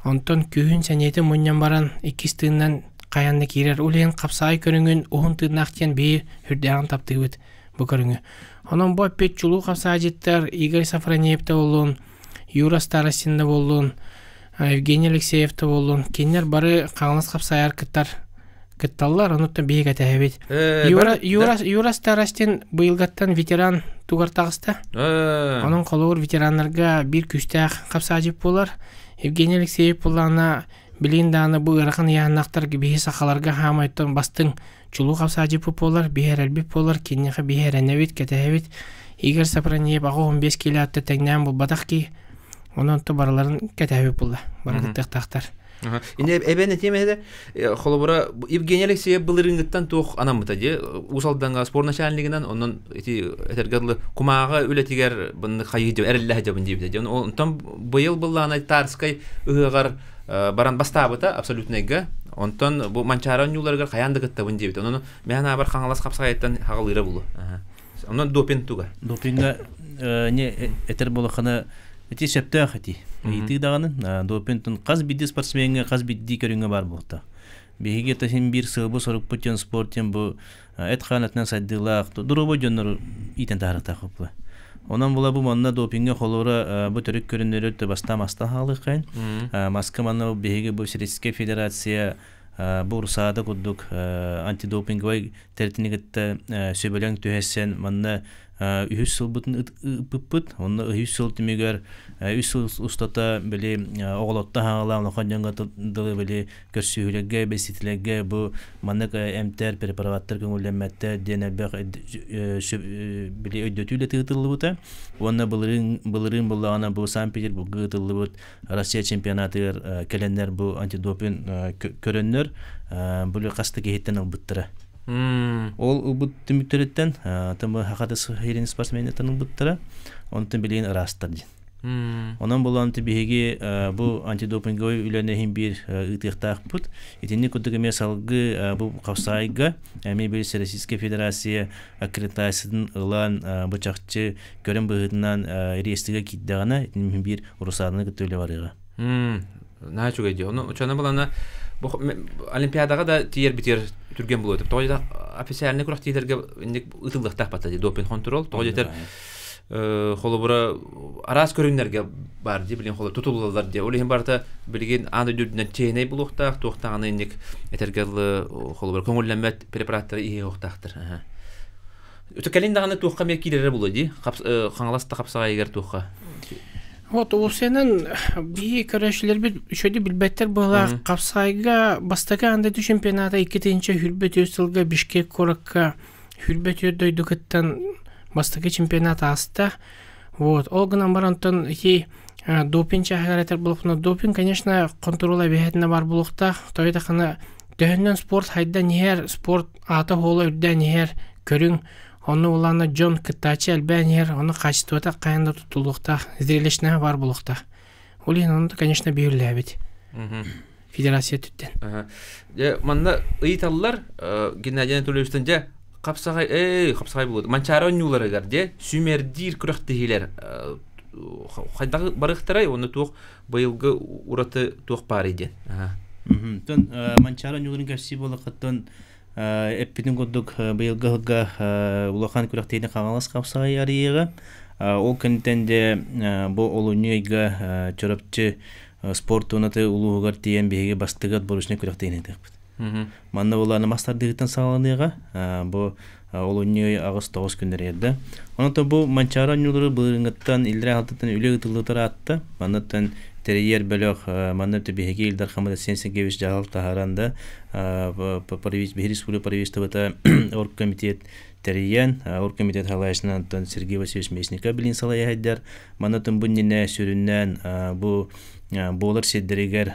Онтон күүһүн сэниэтин мунньан баран иккис тыынынан хайаан да киирэр. Ол иһин хапсаай көрүҥүн уһун тыыннаах диэн биһи сүрдээҕин таптыыбыт бу көрүҥү. Онон бу эппит чулуу хапсаадьыттар Игорь Сафронеев да буоллун, Юра Старостин да буоллун, Евгений Алексеев да буоллун, кинилэр бары Хаҥалас хапсаайар кыттар кытталлар, онуттан биһиги кэтэһэбит. Юра, Юра, Юра Старостин быйылгаттан ветеран тугар таҕыста. Онон холобур ветераннарга биир күүстээх хапсаадьыт буолар. Евгений Алексеев буллаҕына билигин даҕаны бу ыарахан ыйааһыннаахтар биһи сахаларга хаамайтан бастыҥ чулуу хапсаадьыппыт буолар, биһи эрэлбит буолар, киниэхэ биһи эрэнэбит, кэтэһэбит. Игорь Сапранеев 85 киилэ атта тэҥнээн булбатах киһи. Онон то барыларын кэтэһэбит буолла. Бары кыттыахтаахтар. Ини эбэн этиэм этэ, холобура Евгений Алексеев былырыыҥҥыттан туох анаммыта дии Уус Алдаҥҥа спорт начальнигынан, онон ити этэргэ дылы кумааҕы үлэтигэр бынны хайыы дьэ эрэллэһэ дьабын диэбитэ дии. Онтон быйыл быллаана Тарскай ыһыаҕар баран бастаабыта абсолютнайга. Онтон бу Манчаары оонньууларыгар хайаан да кыттабын диэбит. Онон мэһэн аабар Хаҥалас хапсаҕайыттан хаҕалыыра булу. Онон допинг туга? Допинга не этэр буолаххына ити сөптөөх ити. Ыйытыы даҕаны допинтун хас биирдии спортсмеҥҥа хас биирдии көрүҥҥэ баар буолта. Биһиги это син биир сыалбы сорукпут диэн спорт диэн бу эт-хаан өттүнэн сайдыылаах доруобай дьоннору иитэн таһаарыахтаах Онон була бу манна допинга холура бу төрүт көрүннөрөр бастаан маста хаалыаххайын. Маска манна биһиги бу Российская Федерация бу РУСАДА курдук антидопинговай тэрилтэни кытта сөбүлэҥ түһэссэн манна үһүс сылбытын ыппыппыт. Онно үһүс сыл түмүгэр үс сыл устата били оҕолотто хаалаан улахан дьоҥҥо дылы били көрсүһүүлэргэ, бэсиэтилэргэ бу маннык эмтэр, препараттар көҥүллэммэттэр диэн элбэх били өйдөтүү үлэтэ ыытыллыбыта. Уонна былырыын былырыын буллаҕына бу Санкт-Петербурга ыытыллыбыт Россия чемпионатыгар кэлэннэр бу антидопинг көрөннөр бу хас да киһиттэн ылбыттара. Ол ылбыт түмүктэриттэн Хакатыс Хирин спортсменыттан ылбыттара. Онтон билигин ыраастар диэн. Онон булан биһиги бу антидопинговай үлэни иһин биир ыытыахтаахпыт. Итинник курдук эмиэ салгыы бу хапсаайга эмиэ бир Российская Федерация аккредитациятын ылан бу чахчы көрөн быһыытынан реестригэ киирдэҕинэ итини биир Русаданы кытта үлэ барыаҕа. Наһаа үчүгэй дии. Ону учуона булана бу Олимпиадаҕа да тиийэр битиэр түргэн буолуо. Тоҕо диэтэх официальный күрэхтиилэргэ инник ытыллыахтаах батта дии допинг контрол. Тоҕо диэтэр холобура араас көрүҥнэргэ баар дии билин холобура тутуллаллар дии. Ол иһин барыта билигин аан дойду үрдүнэн чиэһинэй булуохтаах, туохтааҕына инник этэргэ дылы холобура көҥүллэммэт препараттары иһиэхтаахтар. Өтө кэлин даҕаны туохха эмиэ киирэрэ буолуо дии. Хаҥалас да хапсаҕайыгар туохха. Вот уусенан биһи көрөөччүлэрбит үчүгэйдик билбэттэр быһалаах хапсаайга бастакы аан дойду чемпионата 2024 сылга Бишкек куоракка 24 дойду кыттан бастакы чемпионат ааста. Вот. Ол гынан баран онтон ити допинг чааһыгар этэр буоллахпына, допинг, конечно, хонтуруола эбэһээтинэ баар буолуохтаах. Тоҕо диэтэххинэ, төһөннөн спорт хайдан иһэр, спорт аата-суола үрдээн иһэр, көрүҥ, онно улаана дьон кыттааччы элбээн иһэр, ону качествота хайаан да туттуллуохтаах, зрелищнэһэ баар буолуохтаах. Ол иһин ону, конечно, биһирлээбит. Федерация өттүттэн. Дьэ, манна ыйыталлар Геннадий Анатольевичтан дьэ хапсаҕай эй хапсаҕай буолуо Манчаары оонньууларыгар дьэ сүүмэрдиир күрэхтэһиилэр хайдах барыахтарай уонна туох быйылгы ураты туох баарый диэн. Тон Манчаары оонньууларын кэпсии буоллаххыттан эппитин курдук быйылгы ыһылга улахан күрэхтэһиини Хаҥалас хапсаҕай арыйыаҕа. Ол кэнниттэн дьэ бу олунньу ыйга Чурапчы спорт туонаты улууһугар тиийэн биһиги бастакы отборочнай күрэхтэһиини ыытыахпыт. Манна булааны мас тардыытыттан саҕаланыаҕа. Бу олунньу ый 8-9 күннэр эрдэ. Онон бу Манчаары оонньуулары былырыыҥҥыттан иллэрээ алтыттан үлэ ыытыллыытар аатта. Манныттан тэрийэр бөлөх манна биһиги Ил Дархаммыт Айсен Сергеевич дьаһал таһааран да биһиги республика правительствота оргкомитет. тэрийэн, оргкомитет салайааччынан Сергей Васильевич Местников билин салайаһайдар. Манна бу сүрүннээн бу буолар сирдэригэр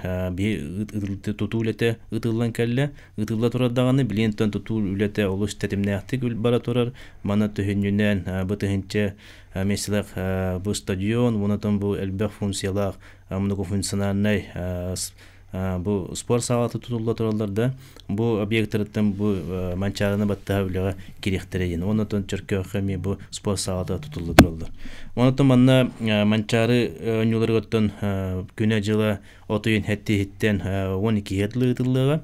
тутуу үлэтэ ытыллан кэллэ. Ытылла турар даҕаны билин тутуу үлэтэ олус тэтимнээхтик бара турар. Манна төһүнньүнэн бу тыһынча меселек бу стадион, онотон бу элбэх функциялаах многофункциональнай бу спорт саалата тутулла тураллар да, бу объекттарыттан бу Манчаарыны баттаһа үлэҕэ кириэхтэрэ диэн. Онотон Чөркөөххө эмиэ бу спорт саалата тутулла тураллар. Онотон манна Манчаары оонньууларыгыттан күнэ-дьыла от ыйын хэттиһиттэн 12 дылы ыытыллыаҕа.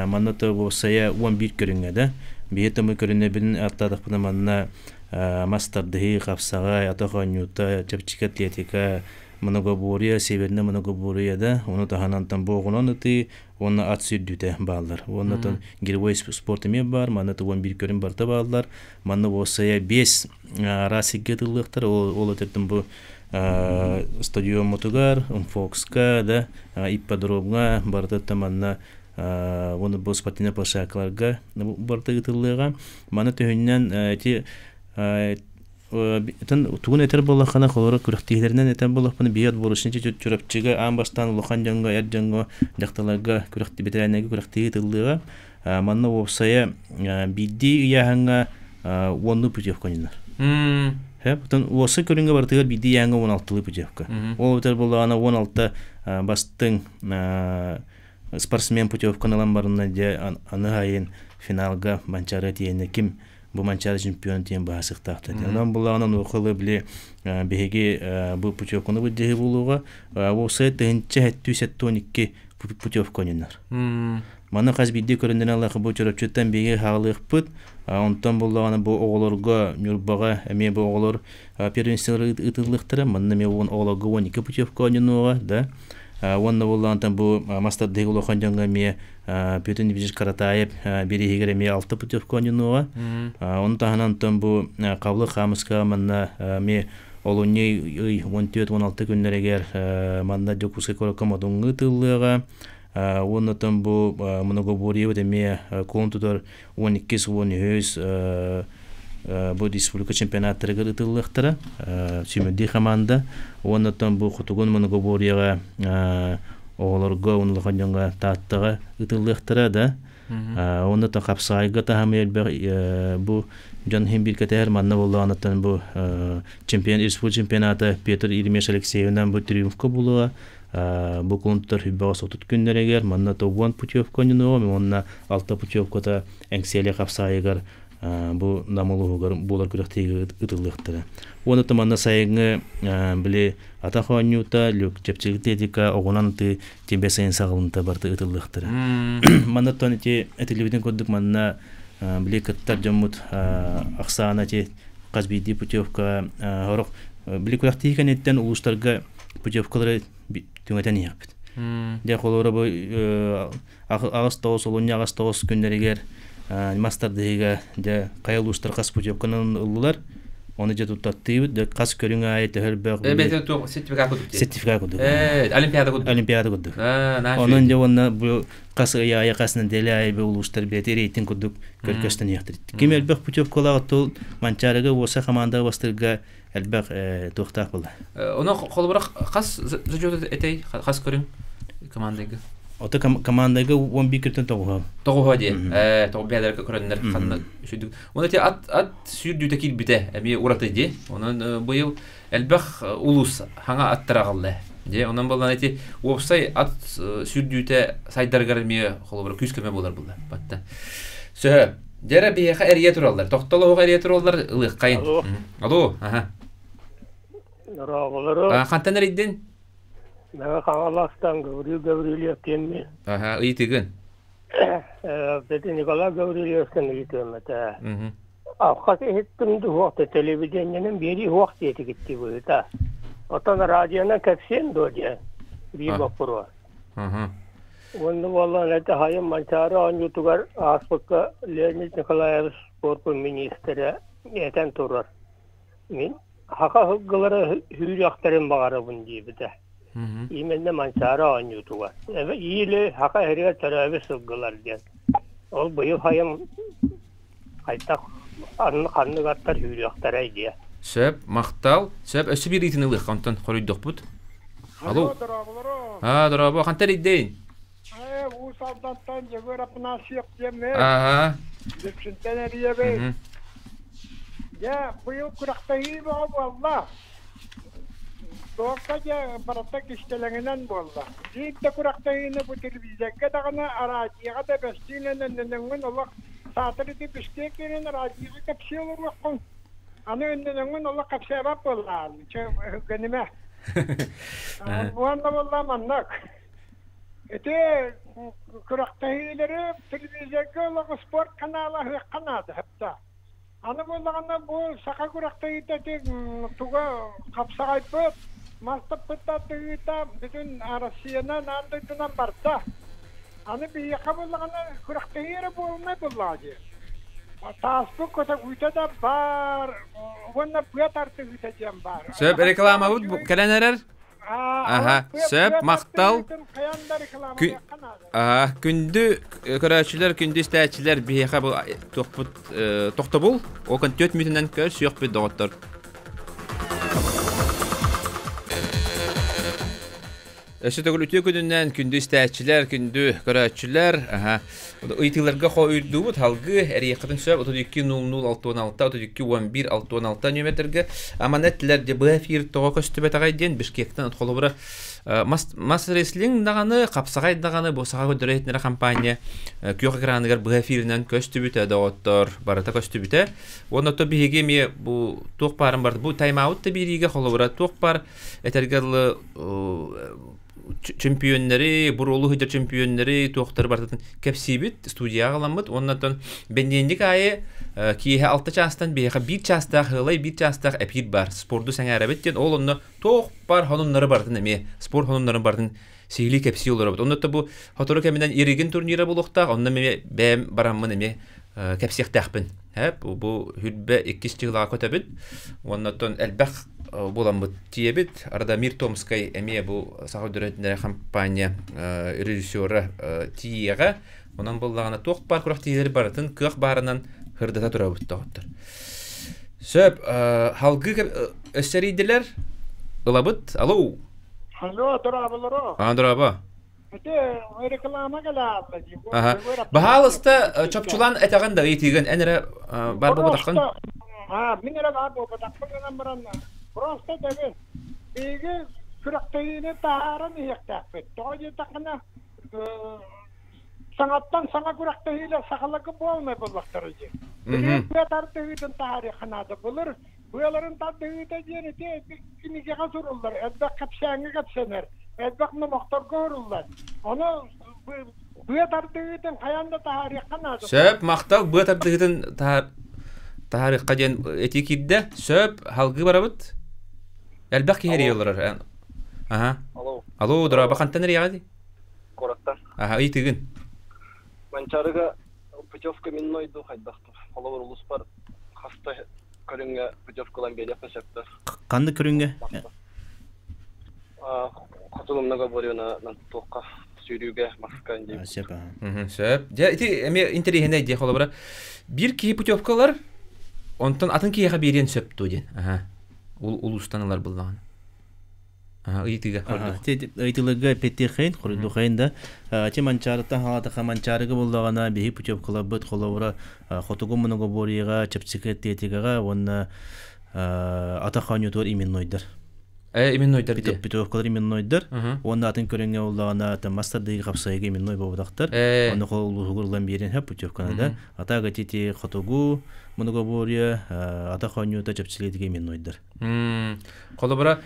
Манна то бу сайа 11 көрүҥҥэ да. Биһи тымы көрүнэбин аттаатахпына манна мас тардыһыы, хапсаҕай, атах оонньуута, чэпчэки атлетика, многоборье, северная многоборье да, ону таһынан там боҕунан ытыы уонна ат сүүрдүүтэ бааллар. Уонна тон гиревой спорт эмиэ баар, манна 11 көрүҥ барыта бааллар. Манна уопсайа 5 араас сиргэ ытыллыахтар. Ол өтөртөн бу стадиоммутугар, Фокска, да, ипподромҥа барыта манна уонна бу спортивнай площадкаларга барыта ыытыллыаҕа. Маны төһүннэн эти тугун этэр буоллаххына, холоро күрэхтиилэринэн этэр буоллахпына, биһи отборочный Чурапчыга аан бастаан улахан дьоҥҥо, эр дьоҥҥо, дьахталарга күрэхти бэтэрээннэргэ күрэхтии ыытыллыаҕа. Манна уопсайа биирдии ыйааһыҥҥа уоннуу путевка ойнонор. Потом уопсай көрүҥҥэ барытыгар биирдии ыйааһыҥҥа 16-лыы путевка. Ол эбэтэр буоллаҕына 16 бастыҥ спортсмен путевканы ылан барынна дьэ аны айын финалга Манчаары тиийэннэ ким бу Манчаары чемпион тиийэн баһасыктаахтар. Онон буллаҕына нуохалы били биһиги бу путевканы былдьаһыы буолуоҕа. Уопсай 1772 путевка ойнонор. Маны хас биирдии көрүннэрэн аллаха бу Чурапчыттан биһиги хаалыахпыт. Онтон буллаҕына бу оҕолорго Ньурбаҕа эмиэ бу оҕолор первенстволар ыытыллыахтара. Манна эмиэ оҕолорго 12 путевка ойнонуоҕа да. Уонна буоллаҕына бу мас тардыһыы улахан дьоҥҥо эмиэ Петр Никитич Каратаев бирииһигэр эмиэ 6 путевка ойнонуоҕа. Ону таһынан онтон бу Хабылык Хаамыска манна эмиэ олунньу ый 14-16 күннэригэр манна Дьокуускай куоракка Модуҥҥа ыытыллыаҕа. Уонна оттон бу многоборьебыт эмиэ кулун тутар 12-13 бу республика чемпионаттарыгар ыытыллыахтара. Сүүмэрдии команда. Уонна оттон бу хотугун многоборьеҕа оҕолорго уонна улахан дьоҥҥо Тааттаҕа ыытыллыахтара да. Уонна оттон хапсаҕайга таһымы элбэх бу дьон иһин биир кэтэһэр манна буоллаҕына бу чемпион республика чемпионата Петр Еремеевич Алексеевынан бу триумфка буолуоҕа. Бу кулун тутар хүббэҕэ сотут күннэригэр манна 90 путевка ойнонуоҕа уонна 6 путевката Эҥсиэли хапсаайыгар бу Нам улууһугар буолар күрэхтэһиигэ ытыллыахтара. Уонна манна сайыҥҥы били атах оонньуута, чэпчэки атлетика, оҕунан ытыы тимбэ сайын саҕаланта барыта ытыллыахтара. Манна оттон ити этиллибитин курдук манна били кыттар дьоммут ахсаана ити хас биирдии путевка сорох били күрэхтэһии кэнниттэн улуустарга путевкалары түҥэтэн иһэхпит. Дьэ холобура бу аҕыс тоҕус олунньу аҕыс тоҕус күннэригэр мас тардыһыыга дьэ хайа улуустар хас путевканан ыллылар ону дьэ туттаттыыбыт дьэ хас көрүҥ аайы төһө элбэх Бэйэтэ туох сертификат курдук сертификат курдук Олимпиада курдук Олимпиада курдук онон дьэ уонна бу хас ый аайы хас нэдиэлэ аайы бу улуустар бэйэтэ рейтинг курдук көркөстөн иһэхтэр ким элбэх путевкалаах тул Манчаарыга уоса командаҕа бастырга элбэх туохтаах буолла. Ону холобура хас зачет этэй хас көрүҥ командайга? Ото командайга 11 күртэн тоҕуһа. Тоҕуһа диye. Тоҕу бэйэлэр көрөннөр ханна сүрдүк. Оны те ат ат сүүрдүүтэ киирбитэ эмиэ ураты дии. Онон быйыл элбэх улуус хаҥа аттара аҕалла. Дьэ, онон буолан ити уопсай ат сүүрдүүтэ сайдарыгар эмиэ холобура күүс көмө буолар буолла. Батта. Сөһө. Дьэрэ биһиэхэ эрийэ тураллар. Тохтол оһох эрийэ тураллар ылыаххайын. Алло. Алло. Аха. Дорооболору. Хантан эрийдин? Мэҥэ Хаҥаластан Гаврил Гаврильев диэммин. Аха, ыйытыгын. Петр Николай Гаврильевтан ыйытыам этэ. Алхас иһиттим дуһуохта телевидениенэн биэрии суох диэтигит дии быһыыта. Оттон радионан кэпсиэн дуо диэн биир боппуруос. Уонна буоллаҕына ити хайым Манчаары оонньуутугар ааспыкка Леонид Николаевич спорпун миниистирэ этэн турар. Мин саха сылгылара сүүрүөхтэрин баҕарабын диэбитэ. Именно Манчаары оонньуутугар. Или саха сиригэр төрөөбүт сылгылар диэн. Ол быйыл хайым хайдах Ханнык аттар сүүрүөхтэрэй диэ. Сөп, махтал. Сөп, өссө биир ыйытыыны ылыахха, онтон хоруйдуохпут. Алло. Алло, дорооболору. Аа, дорообо, хантан эрийдин? Ээ, Уус Алдантан Дьөгүөр Апанасьев диэммин. Ааха. Дүпсүнтэн эрийэбин. Дьэ, быйыл күрэхтэһии бөҕө буолла. Туохха дьэ барыта кистэлэҥинэн буолла. Биир да күрэхтэһиини бу телевизорга даҕаны, араадьыйаҕа да бэстиинэн өннөнөҥҥүн олох саатар ити Бишкек киирэн араадьыйаҕа кэпсии олоруоххун. Аны өннөнөҥҥүн олох кэпсээбэт буоллаҕын. Чэ, өһүргэнимэ. Уонна буолла маннык. Ити күрэхтэһиилэри телевизорга олох спорт канала аһыахха наада хапта. Аны буоллаҕына бу саха күрэхтэһиитэ ити туга хапсаҕайбыт, мас таппыт тардыһыыта бүтүн Россиянан, аан дойдунан барда. Аны биһиэхэ буоллаҕына күрэхтэһии эрэ буолунай буоллаҕа дии. Тааспыт көтөгүүтэ да баар уонна быа тардыһыыта диэн баар. Сөп, рекламабыт кэлэн эрэр. Аха, сөп, махтал. Аха, күндү көрөөччүлэр, күндү истээччилэр, биһиэхэ бу туохпут тохтобул. Ол 4 мүнүүтүнэн көр сүөхпүт доҕоттор. Өссө төгүл үтүө күнүнэн күндү истээччилэр, күндү көрөөччүлэр, аха, ыйытыыларга хоруйдуубут халгыы эриэххитин сөп 32 00 66 32 11 66 нүөмэрдэргэ аман эттилэр дьэ быһа эфир тоҕо көстүбэтэҕэй диэн Бишкектэн холобура мас мас рестлинг даҕаны хапсаҕай даҕаны бу саха көрдөрөр иһитиннэрэр компания күөх экраныгар быһа эфиринэн көстүбүтэ доҕоттор барыта көстүбүтэ уонна то биһиги эмиэ бу туох баарын барыта бу тайм-аут да биэриигэ холобура туох баар этэргэ дылы чемпионнары, буруолу сылдьар чемпионнары туохтары барытын кэпсиибит, студияҕа аҕаламмыт уонна оттон бэнидиэнньик аайы киэһэ 6 чаастан биһиэхэ биир чаастаах ыалай, биир чаастаах эпиир баар. Спорду сэҥээрэбит диэн ол онно туох баар сонуннары барытын эмиэ спорт сонуннарын барытын сиһилии кэпсии олоробут. Онно бу сотору кэминэн Иригин турнира буолуохтаах, онно эмиэ бэйэм бараммын эмиэ кэпсиэхтээхпин. Бу хүрбэ иккис дьыалаҕа көтөбүт. Уонна оттон элбэх буоламмыт тиийэбит. Радомир Томскай эмиэ бу Саха Өрөтүнэрэ компания режиссера тиийиэҕэ. Онон буоллаҕына туох баар күрэхтэһиилэри барытын кыах баарынан сырдата турабыт доҕоттор. Сөп, халгыы өссө эрийдилэр. Ылабыт. Алло. Алло, дорооболоро. А, дорообо. Ити реклама кэлээбит. Аха. Баһаалыста чопчулаан этэҕин да ыйытыыгын эн эрэ баар буолбатаххын. Мин эрэ баар буолбатахпын гынан баран просто дэбин. Биһиги күрэхтэһиини таһааран иһиэхтээхпит. Тоҕо диэтэххинэ саҥаттан саҥа күрэхтэһиилэр сахаларга буолмай буоллахтара дии. Билигин быа тардыһыытын таһаарыахха наада. Былыр быаларын тардыһыыта диэн ити кинигэҕэ суруллар, элбэх кэпсээҥҥэ кэпсэнэр, элбэх номохторго суруллар. Ону быа тардыһыытын хайаан да таһаарыахха наада. Сөп, махтал быа тардыһыытын таһаарыахха диэн этии киирдэ. Сөп, халгыы барабыт. Элбэх киһи эрийэ олорор. Аха. Алло. Алло, дорообо, хантан эрийэҕит? Куораттан. Аха, ыйытыгын. Манчаарыга путевка минной дуу хайдахтар. Холобур, улуспар хаста көрүҥҥэ путевкалан биэриэххэ сөптөр. Ханнык көрүҥҥэ? Хотун многоборьена туохха сүүрүүгэ маска диэн. Сөп. Сөп. Дьэ, ити эмиэ интэриэһинэй дии холобура. Биир киһи путевка ылар, онтон атын киһиэхэ биэриэн сөп дуо диэн. Аха. Улуустан ылар буллаҕына. Ыйытыыга хордух. Ыйытыыларга эппиэттиэххэйин, хоруйдуоххайын да. Ти Манчаарыттан хаалатахха Манчаарыга буллаҕына биһи путевкаларбыт холобура хотугу многоборьеҕа, чэпчэки атлетикаҕа уонна атах оонньуутугар именнойдар. Именнойдар дии. Путевкалар именнойдар. Уонна атын көрүҥҥэ буллаҕына мастардыгы хапсайга именной буолбатахтар. Онно улууһугар ылан биэрин хөп путевканы да. Атаага тити хотугу многоборье, атах оонньуута чэпчэки именнойдар. Холобура,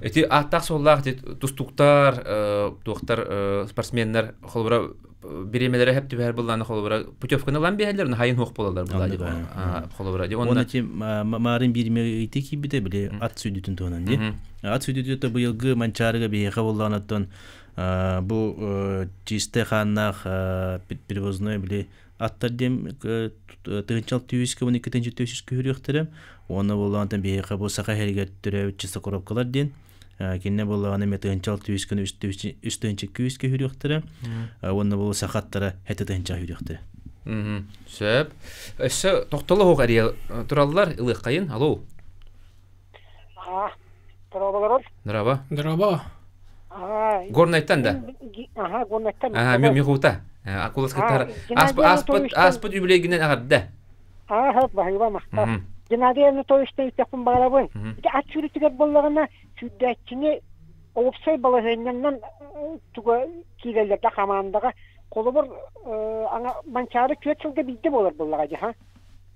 ити ааттаах-суоллаах тустууктар, туохтар, спортсменнар холобура бириэмэлэрэ хэп түбэһэр былааны холобура путевканы ылан биһэллэр, хайын хуох буолаллар былаа холобура. Уонна ти маарын биирме ыйты киирбитэ били ат сүйдүтүн туһунан ди. Ат сүйдүтү быйылгы Манчаарыга биһиэхэ буоллаҕына бу чистэй хааннаах перевозной били аттар диэн тыһынчал түүскэ уон икки тыһынча түөсүс күһүрүөхтэрэ уонна буоллаҕына биһиэхэ бу саха иһэригэр төрөөбүт чистокоробкалар диэн кинне буоллаҕына эмиэ тыһынчал түүскэ үс тыһынча күүскэ күһүрүөхтэрэ уонна бу саха аттара хэти тыһынча күһүрүөхтэрэ. Сөп. Өссө тохтоло суох эрийэ тураллар ылыаххайын. Алло. Аа, дорооболорун. Дорообо. Дорообо. Горнайтан да? Аха, Горнайтан. Аха, Михута. Акулас кыттар. Ааспыт ааспыт юбилейгинен аҕарда. Ааха, баһыыба махтал. Геннадий Анатольевичтан үтэхпин баҕарабын. Ити ат сүүрүтүгэр буоллаҕына, сүүрдээччини уопсай балаһыанньанан туга киирэллэр да хамаандаҕа. Холобур, Манчаары түөрт сылга биирдэ буолар буоллаҕа дии, ха?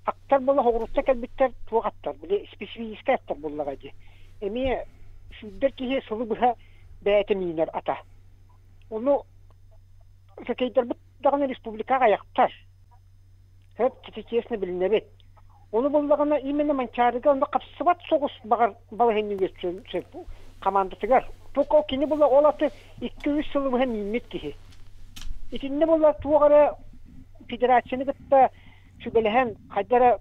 Аттар буола хоҕурутта кэлбиттэр туох аттар, били специфическай аттар буоллаҕа дии. Эмиэ сүүрдэр киһи сылы быһа бэйэтэ миинэр ата. Ону хоккейдарбыт даҕаны республикаҕа айахтар. Сөп, честно билинэбит. Ону буллаҕына именно Манчаарыга онно хапсыбат соҕус баҕар балаһыанньа үөскүөн сөп хамаандатыгар. Только кини була ол аты 2-3 сылы быһа мииммит киһи. Итиннэ була туох эрэ федерацияны кытта сүбэлэһэн хайда эрэ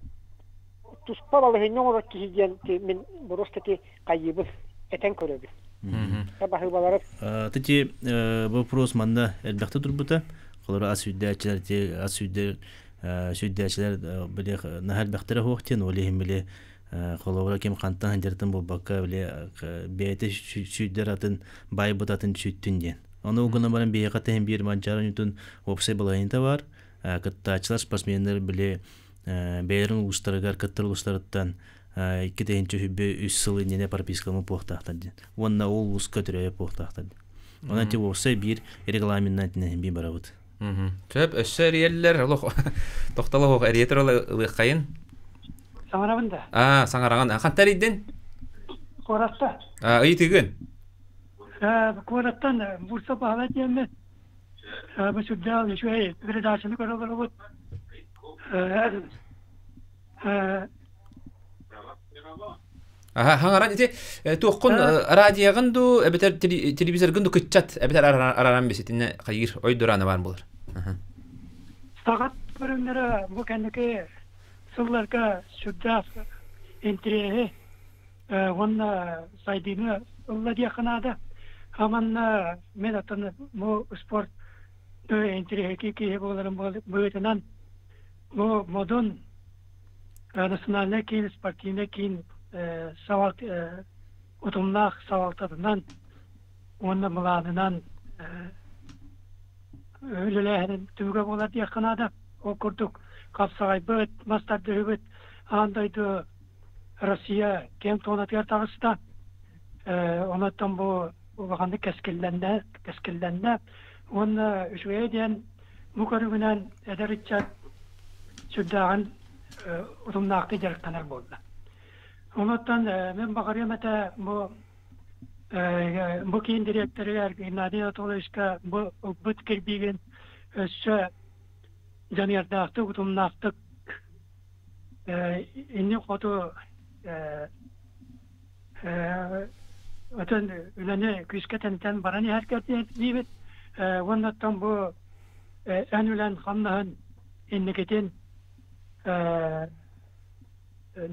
туспа балаһыанньа оҥорор киһи диэн мин просто ти хайыыбын этэн көрөбүн. Баһыыбалары. Тити вопрос манна элбэхтэ турбута. Холоро ас сүүрдээччилэр ти ас сүүрдэр сүүрдээччилэр били наһаа элбэхтэрэ суох диэн ол иһин били холобура ким хантан сылдьартан буолбакка били бэйэтэ сүүрдэр атын байбыт атын сүүттүн диэн. Ону гынан баран биһиэхэ тэһин биир Манчаары оонньуутун уопсай балаһыанньата бар. Кыттааччылар спортсменнар били бэйэлэрин улуустарыгар кыттар улуустарыттан икки тыһыынча үһүбү үс сыл иннинэ пропискалама буохтаахтар диэн. Уонна ол улууска төрөөбүт буохтаахтар диэн. Онон ити уопсай биир регламенынан итинэн биир барабыт. Сөп, өссө эрийэллэр, олох тохтоло суох эрийэ турал ылыаххайын. Саҥарабын да? Аа, саҥараҕын. Хантан эрийдин? Куоратта. Аа, ыйытыгын. Куораттан Бурса Баһылай диэммин. Бу сүрдээх үчүгэй передачаны көрө олоробут. Аха, хаҥаран ити туоххун радиоҕын дуу, эбэтэр телевизоргын дуу кыччат, эбэтэр араран биситинне хайыыр ойдураана баар буолар. Саҕат көрүҥнэрэ бу кэнники сылларга сүрдээх интириэһи уонна сайдыыны ылла диэххэ наада. Аманна мен аттан бу спорт интириэһи киһи буоларын быһыытынан бу модун национальнай киин, спортивнай киин салалт утумнаах салалтатынан уонна былаанынан үлэлээһинин түмүгэ буолар диэххэ наада. Ол курдук хапсаҕайбыт, мас тардыһыбыт аан дойду Россия киэҥ туонатыгар таҕыста. Онон бу улаханнык кэскиллэннэ, кэскиллэннэ. Уонна үчүгэйэ диэн бу көрүҥүнэн эдэр ыччат сүрдээҕин утумнаахтык дьарыктанар буолла. Онуттан мин баҕарыам этэ бу бу киин дириэктэригэр Геннадий Анатольевичка бу ылбыт кирбиигин өссө дьаныардаахтык, утумнаахтык инник хоту Отон үлэни күүскэ тэнитэн баран иһэргэ диибит. Уонна оттон бу эн үлэн хамнаһын инникитин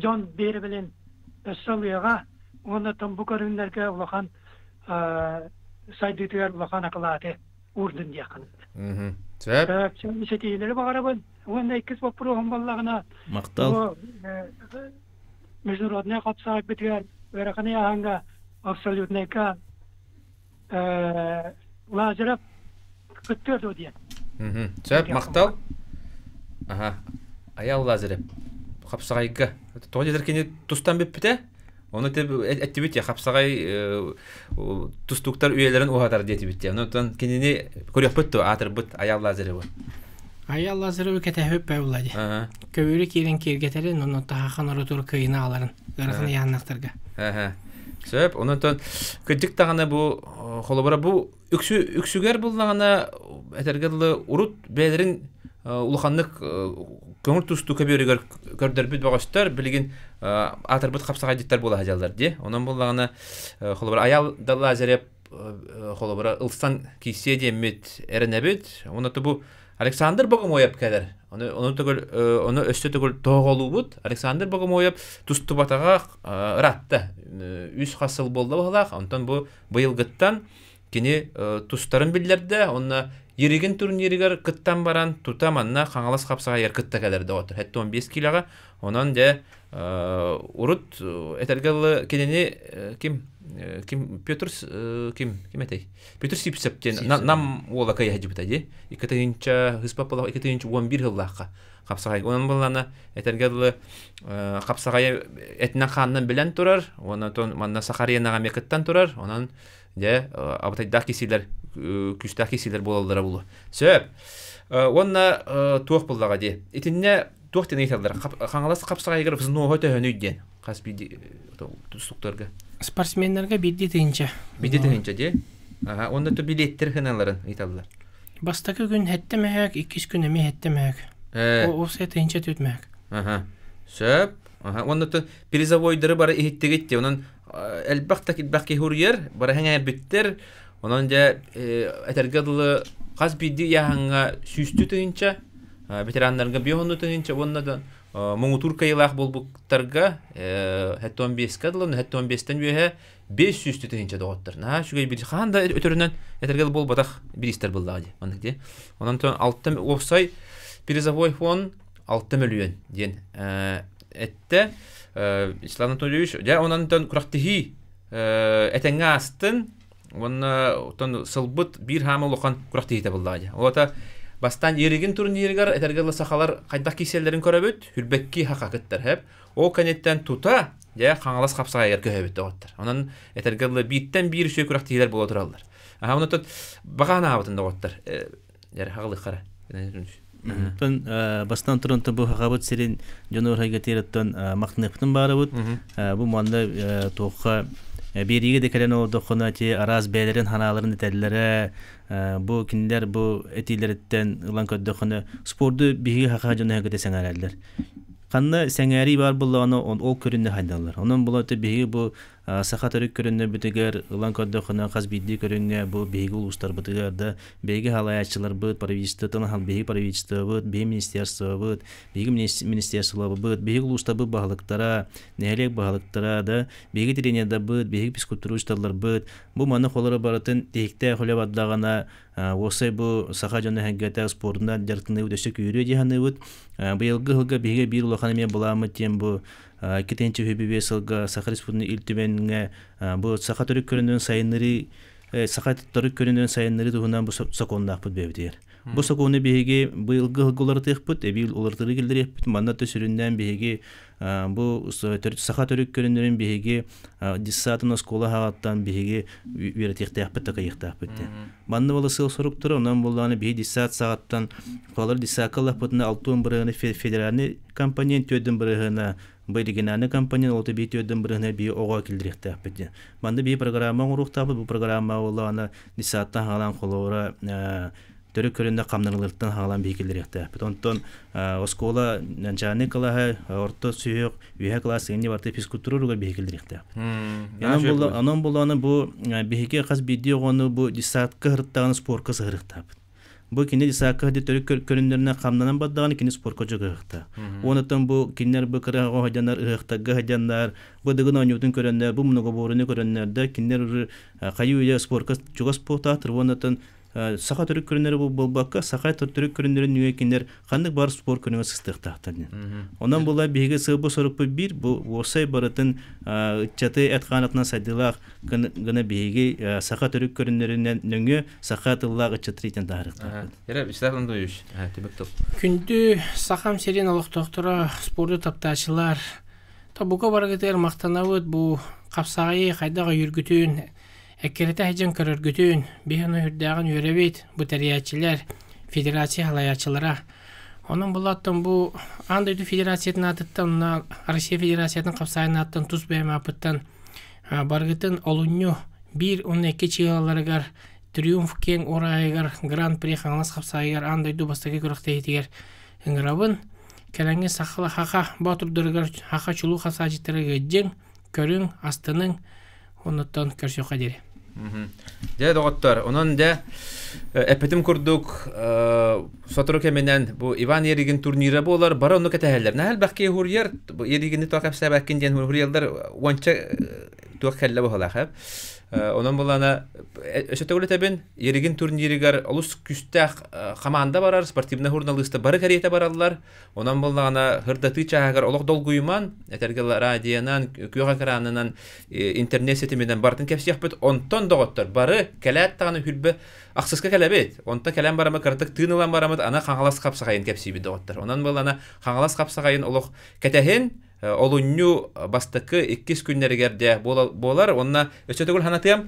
дьон биэрэбилин өссө ылыаҕа уонна оттон бу көрүҥнэргэ улахан сайдыытыгар улахан акылааты уурдун диэххин. Сөп. Ситиһиилэри баҕарабын. Уонна иккис боппуруоһум буоллаҕына, Махтал. Международнай хапсаҕайбытыгар ыарахан ыйааһыҥҥа абсолютнайга Лазарев кыттыа дуо диэн. Сөп, махтал. Аха. Аял Лазарев хапсаҕайга. Тоҕо диэтэр кини тустан бүппүтэ. Ону эттибит я хапсаҕай тустууктар үйэлэрин уһатар диэтибит. Онон кинини көрүөхпүт дуо аатырбыт Аял Лазаревы. Аял Лазаревы кэтэһэбит Павла дии. Көбүрү киирэн киэргэтэрин, онон таһахан оротур кыйына аларын ыарахан ыйааннахтарга. Сөп, онон кырдьык даҕаны бу холобура бу үксү үксүгэр буллаҕына этэргэ дылы урут бэйэлэрин улаханнык көҥүл тустуу көбүөрүгэр көрдөрбүт бөҕөстөр билигин аатырбыт хапсаҕайдьыттар буола сылдьаллар дии. Онон буллаҕына холобура Аял Лазарев холобура ылсан киирсиэ диэммит эрэнэбит. Онон бу Александр Богомоев кэлэр. Ону, ону, төгүл, ону өссө төгүл тоһоҕолуубут. Александр Богомоев тустубатаҕа ыраатта. Үс хас сыл буолла быһылаах. Онтон бу быйылгыттан кини тустарын биллэрдэ. Онно Еригин турнирыгар кыттан баран тута манна Хаҥалас хапсаҕайыгар кытта кэлэр доҕоттор. 75 килоҕа. Онон дьэ урут этэргэ дылы кинини ким ким Петр ким ким этэй? Петр Сипсеп диэн нам уола кыйаһдьыбыта дии. 2 хыспаппалах 2011 сыллаахха хапсаҕай. Онон буллана этэргэ дылы хапсаҕайы этинэн хаанынан билэн турар, уонна манна Сахаринаҕа эмиэ кыттан турар. Онон дьэ абытайдаах кисилэр күүстээх кисилэр буолаллара булу. Сөп. Уонна туох буллаҕа дии. Итиннэ туох диэн ыйыталлар? Хаҥалас хапсаҕайыгар взноһа төһөнүй диэн хас биирдии тустуктарга. Спортсменнарга биирдии тыһыынча. Биирдии тыһыынча дии. Аха, уонна то билиэттэр хыналарын ыйыталлар. Бастакы күн хэттэ мөһөөк, иккис күн эмиэ хэттэ мөһөөк. Ол тыһыынча түөрт мөһөөк. Аха. Сөп. Аха, уонна то призовойдары бары иһиттигит дии. Онон элбэх да элбэх киһи уруйар, бары хэҥээрбиттэр. Онон дьэ этэргэ дылы хас биирдии ыйааһыҥҥа сүүстүү тыһыынча, ветераннарга биэс тыһыынча уонна да муҥутуур кыайыылаах буолбуттарга 75-ка дылы, 75-тэн үөһэ 500 тыһыынча доҕоттор. Наһаа үчүгэй бир хаан да өтөрүнэн этэргэ буолбатах бириистэр буллаҕа дии. Маннык дии. Онон алта уопсай призовой фонд 6 мөлүйүөн диэн этте. Ислам Анатольевич, дьэ онон күрэхтэһии этэҥҥэ аастын уонна оттон сылбыт биир хаама улахан күрэхтэһиитэ буоллаҕа дии. Олата бастаан Еригин турнирыгар этэргэ сахалар хайдах кииселлэрин көрөбүт, хүрбэкки хаха кыттар хэп. Ол кэнниттэн тута дьэ Хаҥалас хапсаҕайыгар көһөбүт доҕоттор. Онон этэргэ дылы бииртэн биир үчүгэй күрэхтэһиилэр буола тураллар. Аха онон баҕа анаабытын доҕоттор. Дьэ хаҕылыххара. Оттон бастан туран бу хахабыт сирин дьону урайга тиэрэттэн махтаныахпытын баарыбыт. Бу манна туохха биэриигэ да кэлэн олордоххуна ти араас бэйэлэрин ханааларын этэллэрэ бу кинилэр бу этиилэриттэн ылан көрдөххүнэ спорду биһиги хаха дьоно кытта сэҥээрэллэр. Ханна сэҥээрии баар буоллаҕына ол көрүннэ хайдаллар. Онон була биһиги бу Саха төрүт көрүннэрбитигэр ылан көрдөххүнэ хас биирдии көрүҥҥэ бу биһиги улуустарбытыгар да биһиги халайааччыларбыт, правительствотын биһиги правительствобыт, биһиги министерствобыт, биһиги министерстволарбыт, биһиги улуустарбыт баһылыктара, нэһилиэк баһылыктара да, биһиги тренердарбыт, биһиги физкультуручталларбыт бу маны холоро барытын тиһиктээх үлэ бардаҕына уопсай бу саха дьоно эһэҥгэтэ спордунан дьарыктаныы өссө күүрүө дии саныыбыт. Быйылгы сылга биһиги биир улахан эмиэ былааммыт диэн бу 2 5 сылга Саха Республикатын Ил Түмэҥҥэ бу саха төрүт көрүнүн сайыннарыы саха төрүт көрүнүн сайыннарыы туһунан бу сокуоннаахпыт бэйэбитигэр. Бу сокуону биһиги быйылгы сылга уларытыахпыт, эбии уларытыы киллэриэхпит. Манна да сүрүннээн биһиги бу саха төрүт көрүннэрин биһиги детсадын оскуола хаҕаттан биһиги үөрэтиэхтээхпит такайыахтаахпыт диэн. Манна буола сыал соруктара, онон буоллаҕына биһиги детсад саҕаттан холор детсадка ыллахпытына 60 бырыһыаны федеральный компонент түөрдүн бырыһыана бу региональный компонент ол бии түөрдүн бырыһыана бии оҕо киллэриэхтээхпит диэн. Манна бии программа оҥоруохтаахпыт, бу программа буоллаҕына детсадтан хаалан холобура төрүт көрүннэ хамнарыларыттан хаалан бии киллэриэхтээхпит. Онтон оскуола начальный кылааһа орто сүһүөх үөһэ кылаас сыгынньы барыта физкультура уругар биһи киллэриэхтээхпит. Онон буллаҕына бу биһиги хас биирдии оҕону бу детсадка сырыттаҕына спорка сыһырыахтаахпыт. Бу кини детсадка төрүт көрүннэринэн хамнанан бардаҕына кини спорка дьыгыһыахтаах. Уонуттан бу кинилэр бу кыра оҕо сылдьаннар ыһыахтарга сылдьаннар бу дыгын оонньуутун көрөннөр бу многоборьены көрөннөр да кинилэр хайыы-үйэ спорка чугас буолтаахтар уоннаттан саха төрүт көрүннэрэ буолбакка, саха төрүт көрүннэрин нөҥүө кинилэр ханнык баар спорт көрүҥэ сыстыахтаахтар диэн. Онон була биһиги сыалбыт сорукпут биир бу уопсай барытын ыччаты эт хаанатынан сайдыылаах гына биһиги саха төрүт көрүннэринэн нөҥүө саха тыллаах ыччаты иитэн таһаарыахтаахпыт. Эрэ Вячеслав Анатольевич, түмүк тыл. Күндү Сахам сирин олохтоохторо, спорду таптааччылар, тобука барыгытыгар махтанабыт бу хапсаҕайы хайдах өйүүргүтүн, Эккирэтэ сылдьан көрөргүтүн, биһи ону үрдээҕин үөрэбит, бу тэрийээччилэр, федерация салайааччылара. Онон булааттан бу Аан дойду федерациятын аатыттан уонна Россия Федерациятын хапсаайын ааттан тус бэйэм ааппыттан барыгытын олунньу биир уонна икки чыылаларыгар Триумф киэҥ уораайыгар Гран-при Хаҥалас хапсаайыгар аан дойду бастакы күрэхтэһиитигэр ыҥырабын. Кэлэҥҥи саха хаха боотурдарыгар хаха чулуу хасааччыттарыгар ыалдьыҥ, көрүҥ, астыныҥ, Оннуттан көрсүөххэ диэри. Дьэ, доҕоттор, онон дьэ, эппитим курдук, сотору кэминэн бу Иван Еригин турнира буолар, бары онну кэтэһэллэр. Наһаа элбэх киһи хуруйар, бу Еригини туох кэпсээбэккин диэн хуруйаллар уонча туох кэллэ быһалаах. Онон булана өсө төгүл этэбин, Еригин турниригар олус күстээх хамаанда барар, спортивный журналисты бары кэриэтэ бараллар. Онон буллаҕына хырдатыы чааһыгар олох долгуйуман, этэргэ радионан, күөх экранынан, интернет ситиминэн барытын кэпсиэхпит. Онтон доҕоттор бары кэлээт даҕаны хүрбэ ахсыска кэлэбит. Онтон кэлэн барамы кыратык тыын ылан барамыт аны Хаҥалас хапсаҕайын кэпсиибит доҕоттор. Онон буоллаҕына Хаҥалас хапсаҕайын олох кэтэһин, олунньу бастакы иккис күннэригэр дьэ буолар уонна өссө төгүл санатыам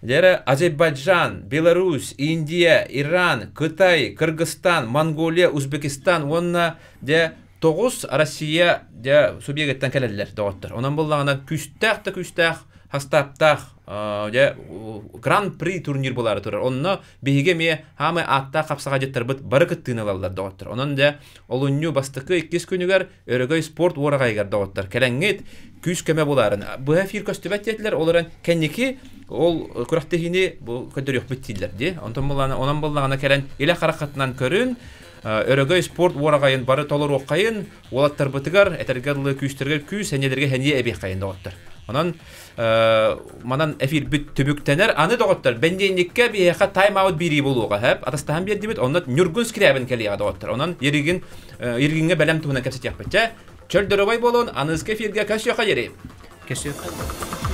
Дьэрэ Азербайджан, Беларусь, Индия, Иран, Кытай, Кыргызстан, Монголия, Узбекистан уонна дьэ тоҕус Россия дьэ субъегыттан кэлэллэр доҕоттор. Онон буллаҕына күүстээх да күүстээх хастааптаах дьэ гран-при турнир буолаары турар. Онно биһиги эмиэ хаамай ааттаах хапсаҕайдьыттарбыт бары кыттыыны ылаллар доҕоттор. Онон дьэ олунньу бастакы иккис күнүгэр Өрөгөй спорт уораҕайыгар доҕоттор кэлэҥҥит күүс-көмө булаарын быһа эфир көстүбэт диэтилэр ол эрэн кэнники ол күрэхтэһиини бу көрдөрүөхпүт дииллэр дии онтон буллаҕына онон буллаҕына кэлэн илэ хараххытынан көрүн Өрөгөй спорт уораҕайын бары толоруоххайын уолаттарбытыгар этэргэ дылы күүстэригэр күүс сэниэлэргэ сэниэ эбиэххэйин доҕоттор онон манан эфирбит түбүктэнэр. Аны доҕоттор, бэнидиэнньиккэ биһиэхэ тайм-аут биэрии буолуоҕа сөп. Атастаһан биэрдибит, онно Ньургун Скрябин кэлиэҕэ доҕоттор. Онон Еригин Еригиҥҥэ бэлэм туһунан кэпсэтиэхпит. Чэ, чөл доруобай буолун, аныыска эфиргэ көрсүөххэ диэри. Көрсүөххэ.